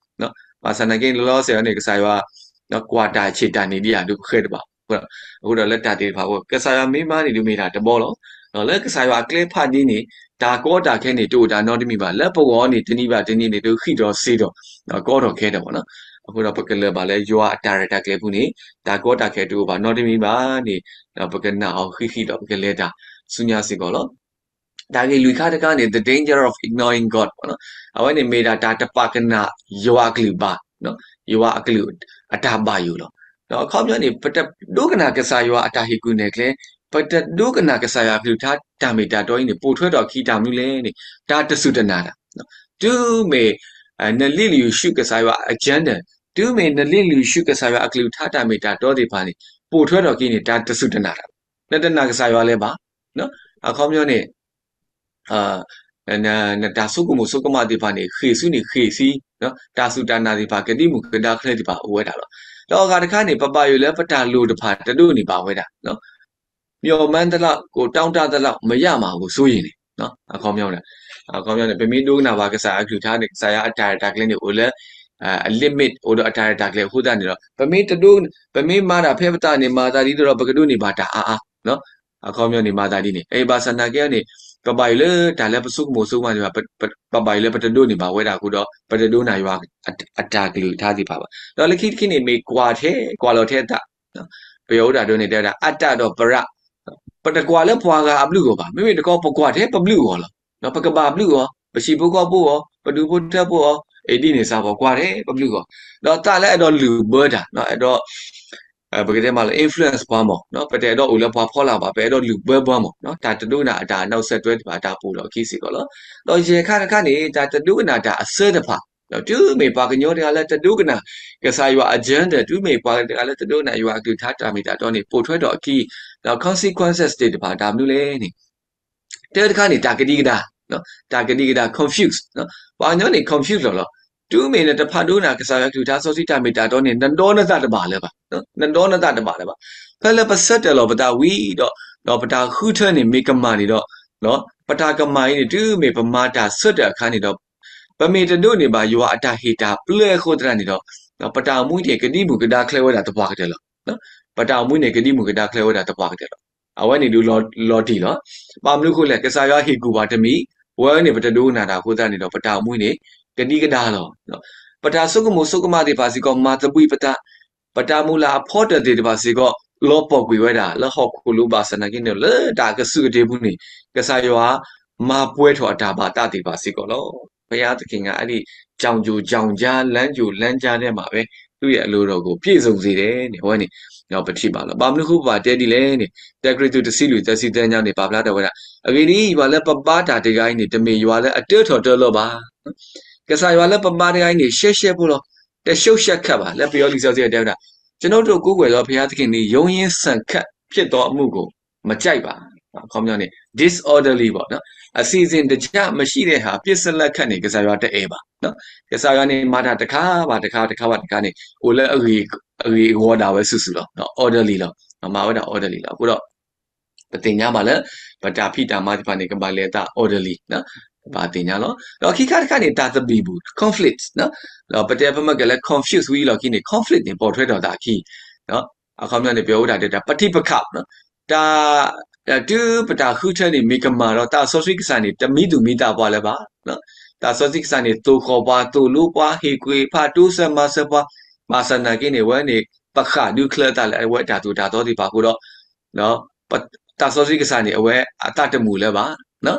ဘၣ်ဆၣ်သနာ်က့န့ၣ် လီၤလီၤဆဲးဆဲးန့ၣ် ကစၢ်ယွၤ ကွၢ်တၢ်ဆံးတၢ်န့ၣ်ဒံးဧါ ဒုးပဃဲတဘၣ်. အဃိဒီးလၢတၢ်သ့ၣ်တဖၣ်အဃိ ကစၢ်ယွၤမ့ၢ်မၤန့ၢ်ဒုးမ့ၢ်တၢ်တဘီလီၤ. ဒီးလၢကစၢ်ယွၤအကျဲဖးဒ့န့ၣ် တၢ်ကီတၢ်ခဲန့ၣ် တအိၣ်တၢ်နီတမံၤဘၣ်. လၢပဂီၢ်န့ၣ် တနံၤဘၣ်တနံၤန့ၣ် ဒုးဃံးထီၣ်စ့ထီၣ် ကီထီၣ်ခဲထီၣ်ဘၣ်နီၤ. အဃိဒီးပကလၢၤဘၣ်လၢယွၤအတၢ်ရဲၣ်တၢ်ကျဲၤပူၤန့ၣ် တၢ်ကီတၢ်ခဲတအိၣ်ဘၣ်နီတမံၤဘၣ်န့ၣ် ပကနာ်အီၤဃံးဃံးဒီး ပကလဲၤတၢ်ဆူညါစ့ၢ်ကီးလီၤ. တၢ်ဂ့ၢ်လွံၢ်ခါတခါန့ၣ် the danger of ignoring God အဝဲန့ၣ်မ့ၢ်ဒၣ်တၢ်တပာ်ကနၣ်ယွၤအကလုၢ်ဘၣ်, ယွၤအကလုၢ်အတၢ်ဘၣ်ယိၣ်လီၤ. ဒီးအခီပညီန့ၣ် ပတဒိကနၣ်ကစၢ်ယွၤအတၢ်ဟ့ၣ်ကူၣ်နဲၣ်ကျဲ, ပတဒိကနၣ်ကစၢ်ယွၤအကလုၢ်ကထါတၢ်မ့ၢ်တၢ်တီအံၤန့ၣ် ပိာ်ထွဲထီၣ်အခံတၢ်မနုၤလဲၣ်န့ၣ် တၢ်တစူၢ်တနာ်တၢ်. တုၤမ့ၢ် နလ့လုၢ်ယုၢ်ဆူကစၢ်ယွၤအ agenda, တုၤမ့ၢ်နလ့လုၢ်ယုၢ်ဆူကစၢ်ယွၤအကလုၢ်ကထါတၢ်မ့ၢ်တၢ်တီသ့ၣ်တဖၣ်န့ၣ် ပိာ်ထွဲထီၣ်အခံန့ၣ် တၢ်တစူၢ်တနာ်တၢ်. နတနာ်ကစၢ်ယွၤလၢၤဘၣ်. အခီပညီန့ၣ် နတၢ်ဆိကမိၣ်ဆိကမးသ့ၣ်တဖၣ်န့ၣ် ဃ့ၢ်ဆူန့ၣ်ဃ့ၢ်ဆူ, တၢ်စူၢ်တၢ်နာ်သ့ၣ်တဖၣ် ကဒံမုၢ်ကဒါချၢသ့ၣ်တဖၣ်အိၣ်ဝဲဒၣ်လီၤ. ဒီးအဂၤတခါန့ၣ် ပဘၣ်ယိၣ်လၢပတၢ်လိၣ်တဖၣ်တဒိးန့ၢ်ဘၣ်ဝဲဒၣ် မျှော်မှန်းသလောက် ကိုယ်တောင်းတသလောက် မရမှာကို စိုးရိမ်နေ အခီပညီန့ၣ် ပမ့ၢ်ဒိကနၣ်ဘၣ်ကစၢ်ယွၤအကလုၢ်ကထါန့ၣ် ကစၢ်ယွၤအတၢ်ရဲၣ်တၢ်ကျဲၤန့ၣ် အိၣ်လၢ အ limit အိၣ်ဒီးအတၢ်ရဲၣ်တၢ်ကျဲၤအဃိသတးန့ၣ်ဒီး ပမ့ၢ်တဒိ ပမ့ၢ်မၤတၢ်ဖဲပသးန့ၣ် မၤသးဒ်သိးဒီး ပကဒိးန့ၢ်ဘၣ်တၢ်အါအါ အခီပညီန့ၣ် မၤသးဒ်န့ၣ် ဘၣ်ဆၣ်သနာ်က့န့ၣ် ပဘၣ်ယိၣ်လၢတၢ်လၢပဆိကမိၣ်ဆိကမးသ့ၣ်တဖၣ် ပဘၣ်ယိၣ်လၢပတဒိးန့ၢ်ဘၣ်ဝဲဒၣ်အဃိဒီး ပတဒိကနၣ်ယွၤအတၢ်ကလုၢ်ကထါသ့ၣ်တဖၣ်ဘၣ်. ဒီးလၢခံတခါန့ၣ် မ့ၢ်ကွၢ်ထဲ ကွၢ်လီၤထဲအသး ပယီၤအိၣ်တၢ်ဒိးန့ၣ်တဲဝဲဒၣ် အတၢ်ဒီးပရၢ ပတကွၢ်လၢပှၤဂၤအဘျုးအဂီၢ်ဘၣ်. မ့မ့ၢ်တခီ ပကွၢ်ထဲပဘျုးအဂီၢ်လီၤ. ပကဘၣ်ဘျုးအီၤ, ပဟံၣ်ဖိဃီဖိအီၤ, ပဒူဖိထၢဖိအီၤ, အ့ၣ်ဒ်န့ၣ်စ့ၢ်ကီး ပကွၢ်ထဲပဘျုးအဂီၢ်. ဒီးသးလၢအဲၣ်ဒိးလုၢ်ဘၢတၢ်, အဲၣ်ဒိး ပကတဲမးလၢ influence ပှၤမး, ပတအဲၣ်ဒိးအိၣ်လၢပှၤဖီလာ်ဘၣ်, ပအဲၣ်ဒိးလုၢ်ဘၢပှၤမး, တၢ်တဒိကနၣ်အတၢ်အနောက်ဆက်တွဲသ့ၣ်တဖၣ် တၢ်ပိာ်ထီၣ်အခံစ့ၢ်ကီးလီၤ. ဒီးယဲၢ်ခါတခါန့ၣ် တၢ်တဒိကနၣ်တၢ်အစၢတဖၣ်, တုၤမ့ၢ်ပှၤကညီတဂၤလၢတဒိကနၣ် ကစၢ်ယွၤ agenda, တုၤမ့ၢ်ပှၤတဂၤလၢတဒိကနၣ်ယွၤအကလုၢ်ကထါတၢ်မ့ၢ်တၢ်တီန့ၣ် ပိာ်ထွဲထီၣ်အခံ, ဒီး consequences သ့ၣ်တဖၣ် တၢ်မနုၤလဲၣ်န့ၣ် တၢတခါန့ၣ် တၢ်ကဒံကဒါ, တၢ်ကဒံကဒါ confuse, ပှၤကညီန့ၣ် confuse လီၤလီၤ. တုၤမ့ၢ်နတဖးဒိကနၣ်ကစၢ်ယွၤကလုၢ်ကထါစီဆှံတၢ်မ့ၢ်တၢ်တီန့ၣ် နဒီနသးတဘၣ်လၢၤဘၣ်, နဒီနသးတဘၣ်လၢၤဘၣ်. ဖဲလၢပဆၢတဲာ်လီၤပသးဝံၤဒီး ဒီးပတၢ်ဃုထၢန့ၣ်မ့ၢ်ကမၣ်န့ၣ်ဒီး ပတၢ်ကမၣ်အံၤန့ၣ် တုၤမ့ၢ်ပမၤတၢ်ဆၢတဲာ်အခါန့ၣ်ဒီး ပမ့ၢ်တဒိးန့ၢ်ဘၣ်ယွၤအတၢ်ဟ့ၣ်တၢ်ပျဲအဃိသတးန့ၣ်ဒီး ပတၢ်အိၣ်မူန့ၣ် ကဒံမုၢ်ကဒါချဲဝဲဒၣ်သပှၢ်ကတၢၢ်လီၤ. ပတၢ်အိၣ်မူန့ၣ် ကဒံမုၢ်ကဒါချဲဝဲဒၣ်သပှၢ်ကတၢၢ်လီၤ. အဝဲန့ၣ်ဒုးလီၤတံၢ်လီၤ. ဘၣ်မနုၤအဃိလဲၣ်, ကစၢ်ယွၤဟ့ၣ်ကူၣ်ပှၤတမံၤ, ဝဲန့ၣ်ပတဒိကနၣ်တၢ်အဃိသတးန့ၣ်ဒီး ပတၢ်အိၣ်မူန့ၣ် ကဒံကဒါလီၤ. ပတၢ်ဆိကမိၣ်ဆိကမးသ့ၣ်တဖၣ်စ့ၢ်ကီး မၤသဘှံးပသး, ပတၢ်မုၢ်လၢ်အဖီတၢၢ်သ့ၣ်တဖၣ်စ့ၢ်ကီး လီၤပှီၢ်ကွံာ်ဝဲဒၣ် လၢဟီၣ်ခိၣ်လိၤဘၣ်ဆၣ်သနာ်က့န့ၣ် လၢတၢ်ကစုၣ်ကတ့ၤပူၤန့ၣ် ကစၢ်ယွၤ မၤပှဲၤထီၣ်အတၢ်ဘၣ်သးသ့ၣ်တဖၣ်စ့ၢ်ကီးလီၤ. ဘုရားသခင်က အဲ့ဒီ ကြောင်ကျိုးကြောင်ကြား လမ်းကျိုးလမ်းကြားထဲမှာပဲ သူ့ရဲ့အလိုတော်ကို ပြည့်စုံစေတယ် န့ၣ် အဝဲန့ၣ် ပထံၣ်ဘၣ်လီၤ. ဘၣ်မနုၤဃိပဘၣ်တဲဒ်လဲၣ်န့ၣ် တၢကရံၣ်သူး တဆံလွံၢ် သၢဆံသၢညါန့ၣ် ပာ်ဖျါထီၣ်ဝဲဒၣ် အဂ့ၢ်ဒ်အံၤ, ယွၤလၢပဘါတၢ်တဂၤအံၤန့ၣ် တမ့ၢ်ယွၤလၢအတၢထီၣ်တၢလီၤဘၣ်. ကစၢ်ယွၤလၢပဘါတဂၤအံၤန့ၣ် ရှဲရှဲဖိလီၤ. တရှုပ်ရှက်ခတ်ပါ. လၢပယီၤလံာ်စီဆှံတဲဝဲဒၣ် ကျွန်ုပ်တို့ကိုးကွယ်သောဘုရားသခင်သည် ရုန်းရင်းဆန်ခတ်ဖြစ်သောအမှုကို မကြိုက်ပါ. အခီပညီန့ၣ် disorderly ပေါ့နော်, အစီအစဉ်တကျမရှိတဲ့ဟာ ပစ်စလက်ခတ်န့ၣ် ကစၢ်ယွၤတအဲၣ်ဘၣ်နော်. ကစၢ်ယွၤန့ၣ် မၤတၢ်တခါဘၣ်တခါ တခါဘၣ်တခါန့ၣ် အိၣ်လၢအဂ့ၢ်အဂီၢ်ဒၣ်ဝဲစုာ်စုာ်လီၤ. orderly လီၤ. မၤဝဲဒၣ် orderly လီၤ. အဃိဒီး ပသ့ၣ်ညါဘၣ်လၢ ပတၢ်ဖံးတၢ်မၤသ့ၣ်တဖၣ်န့ၣ် ကဘၣ်လဲၤအသး orderly ပဘၣ်သ့ၣ်ညါလီၤ. ဒီးခံခါတခါန့ၣ် တၢ်သဘံၣ်ဘုၣ် conflict ဒီးပတဲဖဲမ့ၢ်ကလဲၤ confuse ဝံၤလီၢ်ခံန့ၣ် conflict န့ၣ် ပိာ်ထွဲထီၣ်သးအခံ အခီပညီန့ၣ် ပအိၣ်တၢ်ဒဲးတၢ် ပဋိပက္ခ တၢ် တုၤပတၢ်ဃုထၢန့ၣ် မ့ၢ်ကမၣ်ဒီး သးစီဆှံကစၢ်န့ၣ် တမံသူၣ်မံသးပှၤလၢၤဘၣ်. သးစီဆှံကစၢ်န့ၣ် သိၣ်ဃီၣ်ပှၤ သိၣ်လိပှၤ ဟ့ၣ်ကွံာ်ဖး တိစၢၤမၤစၢၤပှၤ ဘၣ်ဆၣ်နာ်က့န့ၣ် အဝဲန့ၣ် ပဃၣ်ဒုးချၢအသးလၢအဝဲတၢ်သိၣ်တၢ်သီသ့ၣ်တဖၣ်အဃိဒီး သးစီဆှံကစၢ်န့ၣ် အဝဲအသးတမုာ်လၢၤဘၣ်.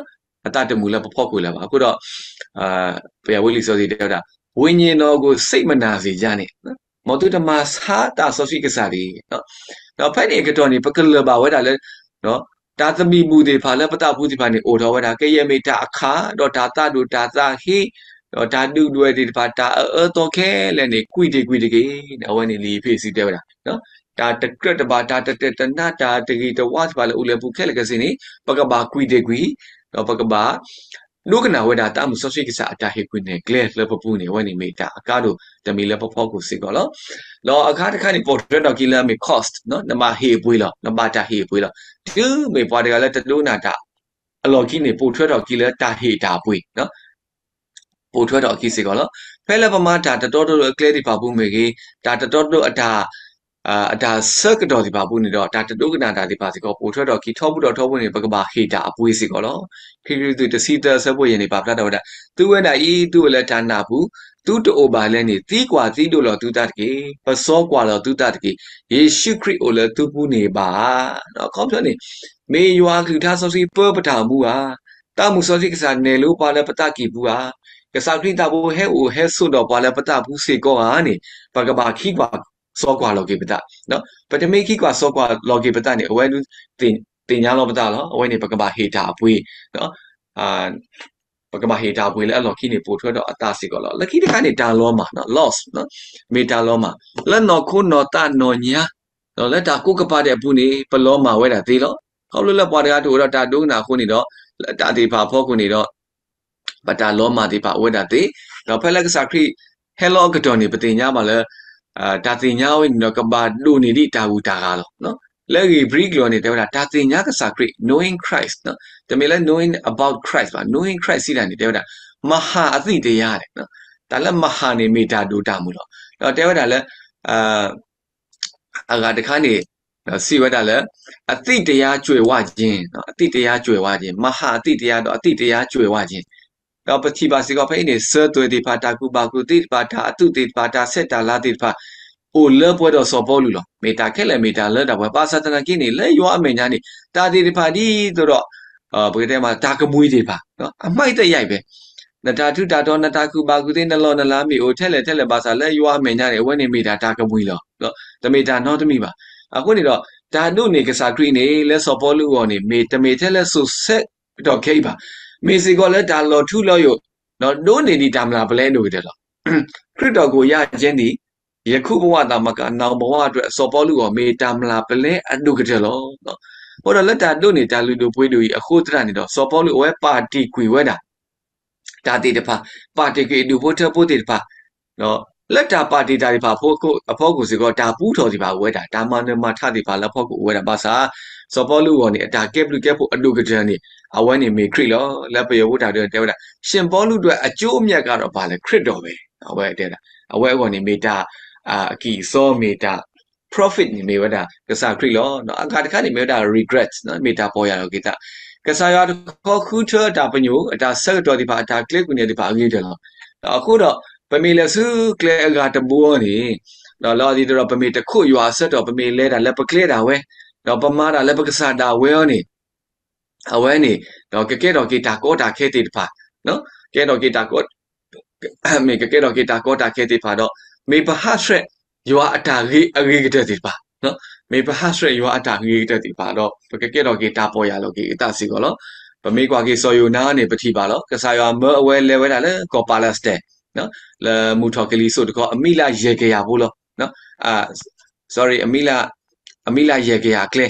အသးတမုာ်လၢပဖီခိၣ်လၢၤဘၣ်. အဃိဒီး ပဝဲလံာ်စီဆှံတဲဝဲဒၣ် ဝိညာဉ်တော်ကို စိတ်မနာစေကြနှင့်, မ်သုတမၤဆါသးစီဆှံကစၢ်တဂ့ၤ. ဒီးဖဲန့ၣ်အကတီၢ်န့ၣ် ပကလၢၤဘၣ်ဝဲဒၣ်လၢ တၢ်သဘံၣ်ဘုၣ်သ့ၣ်တဖၣ်လၢပသးပူၤသ့ၣ်တဖၣ်န့ၣ် အိၣ်ထီၣ်ဝဲဒၣ် ကယဲၢ်မ့ၢ်တၢ်အခး ဒီးတၢ်သးဒိၣ်တၢ်သးဟ့ ဒီးတၢ်ဒုၣ်ဒွဲၣ်သ့ၣ်တဖၣ် တၢ်အအၢအသီခဲလၢာ်န့ၣ် ကွံာ်တ့ၢ်ကွံာ်တက့ၢ်. အဝဲန့ၣ်လံာ်အ့းဖ့းစူးတဲဝဲဒၣ် တၢ်တကြၢးတဘၣ် တၢ်တတၢာ်တနါ တၢ်တဂ့ၤတဝါသ့ၣ်တဖၣ်လၢအိၣ်လၢပူၤခဲလၢာ်ခဲဆ့န့ၣ် ပကဘၣ်ကွံာ်တ့ၢ်ကွံာ် ဒီးပကဘၣ် ဒိကနၣ်ဝဲဒၣ်သးစီဆှံကစၢ်အတၢ်ဟ့ၣ်ကူၣ်နဲၣ်ကျဲလၢပပူၤန့ၣ် အဝဲန့ၣ်မ့ၢ်တၢ်အကါဒိၣ်တမံၤလၢပဖီခိၣ်စ့ၢ်ကီးလီၤ. ဒီးအဂၤတခါန့ၣ် ပိာ်ထွဲထီၣ်က့ၤလၢအမ့ၢ် cost နဘၣ်ဟ့ၣ်အပှ့ၤလီၤ. နဘၣ်တၢ်ဟ့ၣ်အပှ့ၤလီၤ. တုၤမ့ၢ်ပှၤတဂၤလၢတဒိကနၣ်တၢ်အလီၢ်ခံန့ၣ် ပိာ်ထွဲထီၣ်က့ၤလၢတၢ်ဟ့ၣ်တၢ်အပှ့ၤ ပိာ်ထွဲထီၣ်အခံစ့ၢ်ကီးလီၤ. ဖဲလၢပမၤတၢ်တတီတလိၤအကျဲသ့ၣ်တဖၣ်ပူၤမ့ၢ်ဂ့ၤ, တၢ်တတီတလိၤအတၢ် အတၢ်ဆၢကတီၢ်သ့ၣ်တဖၣ်ပူၤန့ၣ်ဒီး တၢ်တဒိကနၣ်တၢ်သ့ၣ်တဖၣ်စ့ၢ်ကီး ပိာ်ထွဲထီၣ်အခံထီဘိထီဘိန့ၣ် ပကဘၣ်ဟ့ၣ်တၢ်အပှ့ၤစ့ၢ်ကီးလီၤ. ခံကရံၣ်သူး တဆံသၢ အဆၢဖိယဲၢ်န့ၣ် ပာ်ဖျါထီၣ်ဝဲဒၣ်, သုဝဲဒၣ်အံၤ သုအိၣ်လၢတၢ်နာ်ပူၤ, သုတအိၣ်ဘၣ်လဲၣ်န့ၣ် သံကွၢ်သံဒိၣ်လီၤသုသးတက့ၢ်. ပစီကွၢ်လီၤသုသးတက့ၢ်. ယ့ၣ်ၡူးခရံာ်အိၣ်လၢသုပူၤန့ၣ်ဘၣ်. အခီပညီန့ၣ် မ့ၢ်ယွၤအကလုၢ်ကထါစီဆှံပၢပတၢ်အိၣ်မူဧါ, သးမုၢ်စီဆှံကစၢ်နဲၣ်လိပှၤလၢပသးကံၢ်ပူၤဧါ, ကစၢ်ခရံာ်သးဘိဟဲအိၣ်ဟဲဆိးဒီးပှၤလၢပသးပူၤစ့ၢ်ကီးဧါန့ၣ် ပကဘၣ်ခံကွၢ်စီကွၢ်လီၤက့ၤပသး. ပတမ့ၢ်ခံကွၢ်စီကွၢ်လီၤက့ၤပသးန့ၣ် အဝဲဒၣ်သ့ၣ်ညါလီၤပသးလီၤ. အဝဲန့ၣ် ပကဘၣ်ဟ့ၣ်တၢ်အပှ့ၤ ပကဘၣ်ဟ့ၣ်တၢ်ပှ့ၤလၢအလီၢ်ခံန့ၣ် ပိာ်ထွဲထီၣ်အသးစ့ၢ်ကီးလီၤ. လၢခံတခါန့ၣ် တၢ်လီၤမၢ် loss မ့ၢ်တၢ်လီၤမၢ် လၢနီၢ်ခိနီၢ်သးနီၢ်ညါ လၢတၢ်ကိးကပၤဒဲးအပူၤန့ၣ် ပလီၤမၢ်ဝဲဒၣ်သ့လီၤ. ခီဖျိလၢပှၤတဂၤတအိၣ်ဒီးတၢ်ဒိကနၣ်အဃိန့ၣ်ဒီး လၢတၢ်သ့ၣ်တဖၣ်အဖီခိၣ်န့ၣ်ဒီး ပတၢ်လီၤမၢ်သ့ၣ်တဖၣ်အိၣ်ဝဲဒၣ်သ့, ဒီးဖဲလၢကစၢ်ခရံာ်ဟဲလီၤအကတီၢ်န့ၣ် ပသ့ၣ်ညါဘၣ်လၢ တၢ်သ့ၣ်ညါဝဲန့ၣ်ဒီး ကဘၣ်ဒိၣ်န့ၢ်ဒံးတၢ်ဂုၤတၢ်ဂၤလီၤ. လၢဧ့ၤဘြံၤကျိာ်န့ၣ် တဲဝဲဒၣ် တၢ်သ့ၣ်ညါကစၢ်ခရံာ် knowing Christ တမ့ၢ်လၢ knowing about Christ ဘၣ်, knowing Christ စံးတၢ်န့ၣ် တဲဝဲဒၣ် မဟာအသိတရား တၢ်လၢမဟာန့ၣ် မ့ၢ်တၢ်ဒိၣ်တၢ်မုၢ်လီၤ. ဒီးတဲဝဲဒၣ်လၢ အဂၤတခါန့ၣ် စံးဝဲဒၣ်လၢ အသိတရားကြွယ်ဝခြင်း, အသိတရားကြွယ်ဝခြင်း, မဟာအသိတရားဒီး အသိတရားကြွယ်ဝခြင်း, ဒီးပထံၣ်ဘၣ်စ့ၢ်ကီးဖဲအံၤန့ၣ် စၢၤသွဲၣ်သ့ၣ်တဖၣ်, တၢ်ကူၣ်ဘၣ်ကူၣ်သ့သ့ၣ်တဖၣ်, တၢ်အသုးသ့ၣ်တဖၣ်, တၢ်ဆဲးတၢ်လၤသ့ၣ်တဖၣ် အိၣ်လၢပှဲၤဒီးစီၤပီလူးလီၤ. မ့ၢ်တၢ်ခဲလၢာ်မ့ၢ်တၢ်လၢတၢ်ပှဲၤ, ဘၣ်ဆၣ်သနာ်က့န့ၣ် လၢယွၤအမဲာ်ညါန့ၣ် တၢ်သ့ၣ်တဖၣ်ဒ်သိးဒီး ပကတဲမး တၢ်ကမှံၤသ့ၣ်တဖၣ် အမှိုက်သရိုက်ပဲ နတၢ်ထူးတၢ်တီၤ နတၢ်ကူၣ်ဘၣ်ကူၣ်သ့ နလီၢ်နလၤ မ့ၢ်အိၣ်ထဲလဲၣ်ထဲလဲၣ် ဘၣ်ဆၣ်လၢယွၤအမဲာ်ညါန့ၣ် အဝဲန့ၣ်မ့ၢ်တၢ်တၢ်ကမှံၤလီၤ. တမ့ၢ်တၢ်နီတမံၤဘၣ်. အဃိန့ၣ်ဒီး တၢ်ဒိးန့ၢ်ကစၢ်ခရံာ်န့ၣ် လၢစီၤပီလူးအဂီၢ်န့ၣ် မ့ၢ်တမ့ၢ်ထဲလၢစိၤဆဲးကတီၢ်ခဲအံၤဘၣ်. မ့ၢ်စ့ၢ်ကီးလၢတၢ်လီၤထူလီၤယိာ် ဒိးန့ၢ်ဒံးတၢ်မျၢ်ပလဲအဒိၣ်ကတၢၢ်လီၤ. ခရစ်တော်ကို ရခြင်းသည် ယခုဘဝသာမက နောင်ဘဝအတွက် စီၤပီလူးအဂီၢ် မ့ၢ်တၢ်မျၢ်ပလဲအဒိၣ်ကတၢၢ်လီၤ. အဃိဒီးလၢတၢ်ဒိးန့ၢ်တၢ်လုၢ်ဒိၣ်ပှ့ၤဒိၣ်အံၤအဃိသတးန့ၣ်ဒီး စီၤပီလူးအဝဲပာ်တ့ၢ်ကွံာ်ဝဲဒၣ် တၢ်သ့ၣ်တဖၣ်, ပာ်တ့ၢ်ကွံာ်အဒူၣ်ဖိထၢဖိသ့ၣ်တဖ�်, လၢတၢ်ပာ်တ့ၢ်တၢ်သ့ၣ်တဖၣ်အဖီခိၣ်စ့ၢ်ကီး တၢ်ပူထီၣ်သ့ၣ်တဖၣ်အိၣ်ဝဲဒၣ်, တၢ်မၤနၢၤမၤထးသ့ၣ်တဖၣ်လၢအဖီခိၣ်အိၣ်ဝဲဒၣ်ဘၣ်ဆၣ်, စီၤပီလူးအဂီၢ်န့ၣ် အတၢ်ကဲဘျုးကဲဖှိၣ်အဒိၣ်ကတၢၢ်န့ၣ် အဝဲန့ၣ်မ့ၢ်ခရံာ်လီၤ. လၢပယီၤဖိတၢ်ဒုးတဲဝဲဒၣ် ရှင်ပေါလုအတွက် အကျိုးအမြတ်ကတော့ ဘာလဲ ခရစ်တော်ပဲ. အဝဲတဲဒၣ် အဝဲအဂီၢ်န့ၣ် မ့ၢ်တၢ်အကံၢ်အစီ မ့ၢ်တၢ် profit န့ၣ်မ့ၢ်ဝဲဒၣ် ကစၢ်ခရံာ်လီၤ. အဂၤတခါန့ၣ်မ့ၢ်ဝဲဒၣ် regret မ့ၢ်တၢ်ပီၢ်ယၢ်လီၤက့ၤသး, ကစၢ်ယွၤတခီဃုထၢအတၢ်ပညိၣ် အတၢ်ဆၢကတီၢ်သ့ၣ်တဖၣ် အတၢ်ကျဲကွံာ်န့ၣ်သ့ၣ်တဖၣ်အဂ့ၤကတၢၢ်လီၤ. အဃိဒီး ပမ့ၢ်လဲၤဆူကျဲအဂၤတဘိအံၤန့ၣ် လီၤဒ်သိးဒီး ပမ့ၢ်တခိးယွၤအဆၢကတီၢ် ပမ့ၢ်လဲၤတၢ်လၢပကျဲဒၣ်ဝဲ, ဒီးပမၤတၢ်လၢပကစၢ်ဒၣ်ဝဲအံၤန့ၣ် အဝဲန့ၣ် ကကဲထီၣ်က့ၤတၢ်ကီတၢ်ခဲသ့ၣ်တဖၣ်, ကဲထီၣ်က့ၤတၢ်ကီ မ့ၢ်ကကဲထီၣ်က့ၤတၢ်ကီတၢ်ခဲသ့ၣ်တဖၣ်ဒီး မ့ၢ်ပဟးဆှဲးယွၤအတၢ်ဂ့ၤအဂ့ၤကတၢၢ်သ့ၣ်တဖၣ်, မ့ၢ်ပဟးဆှဲးယွၤအတၢ်ဂ့ၤကတၢၢ်သ့ၣ်တဖၣ်ဒီး ပကကဲထီၣ်က့ၤတၢ်ပီၢ်ယၢ်လီၤက့ၤအသးစ့ၢ်ကီးလီၤ. ပမ့ၢ်ကွၢ်က့ၤစီၤယိၤနါန့ၣ် ပထံၣ်ဘၣ်လီၤ. ကစၢ်ယွၤမၢအဝဲလဲၤဝဲဒၣ်လၢကီၢ်ပၤလးစတဲၣ် လၢမုၢ်ထီၣ်ကလံၤစိးတခီ အမံးလၢယဲၢ်ကယၤဖိလီၤ. sorry အမံးလၢ အမံးလၢယဲၢ်ကယၤအကျဲ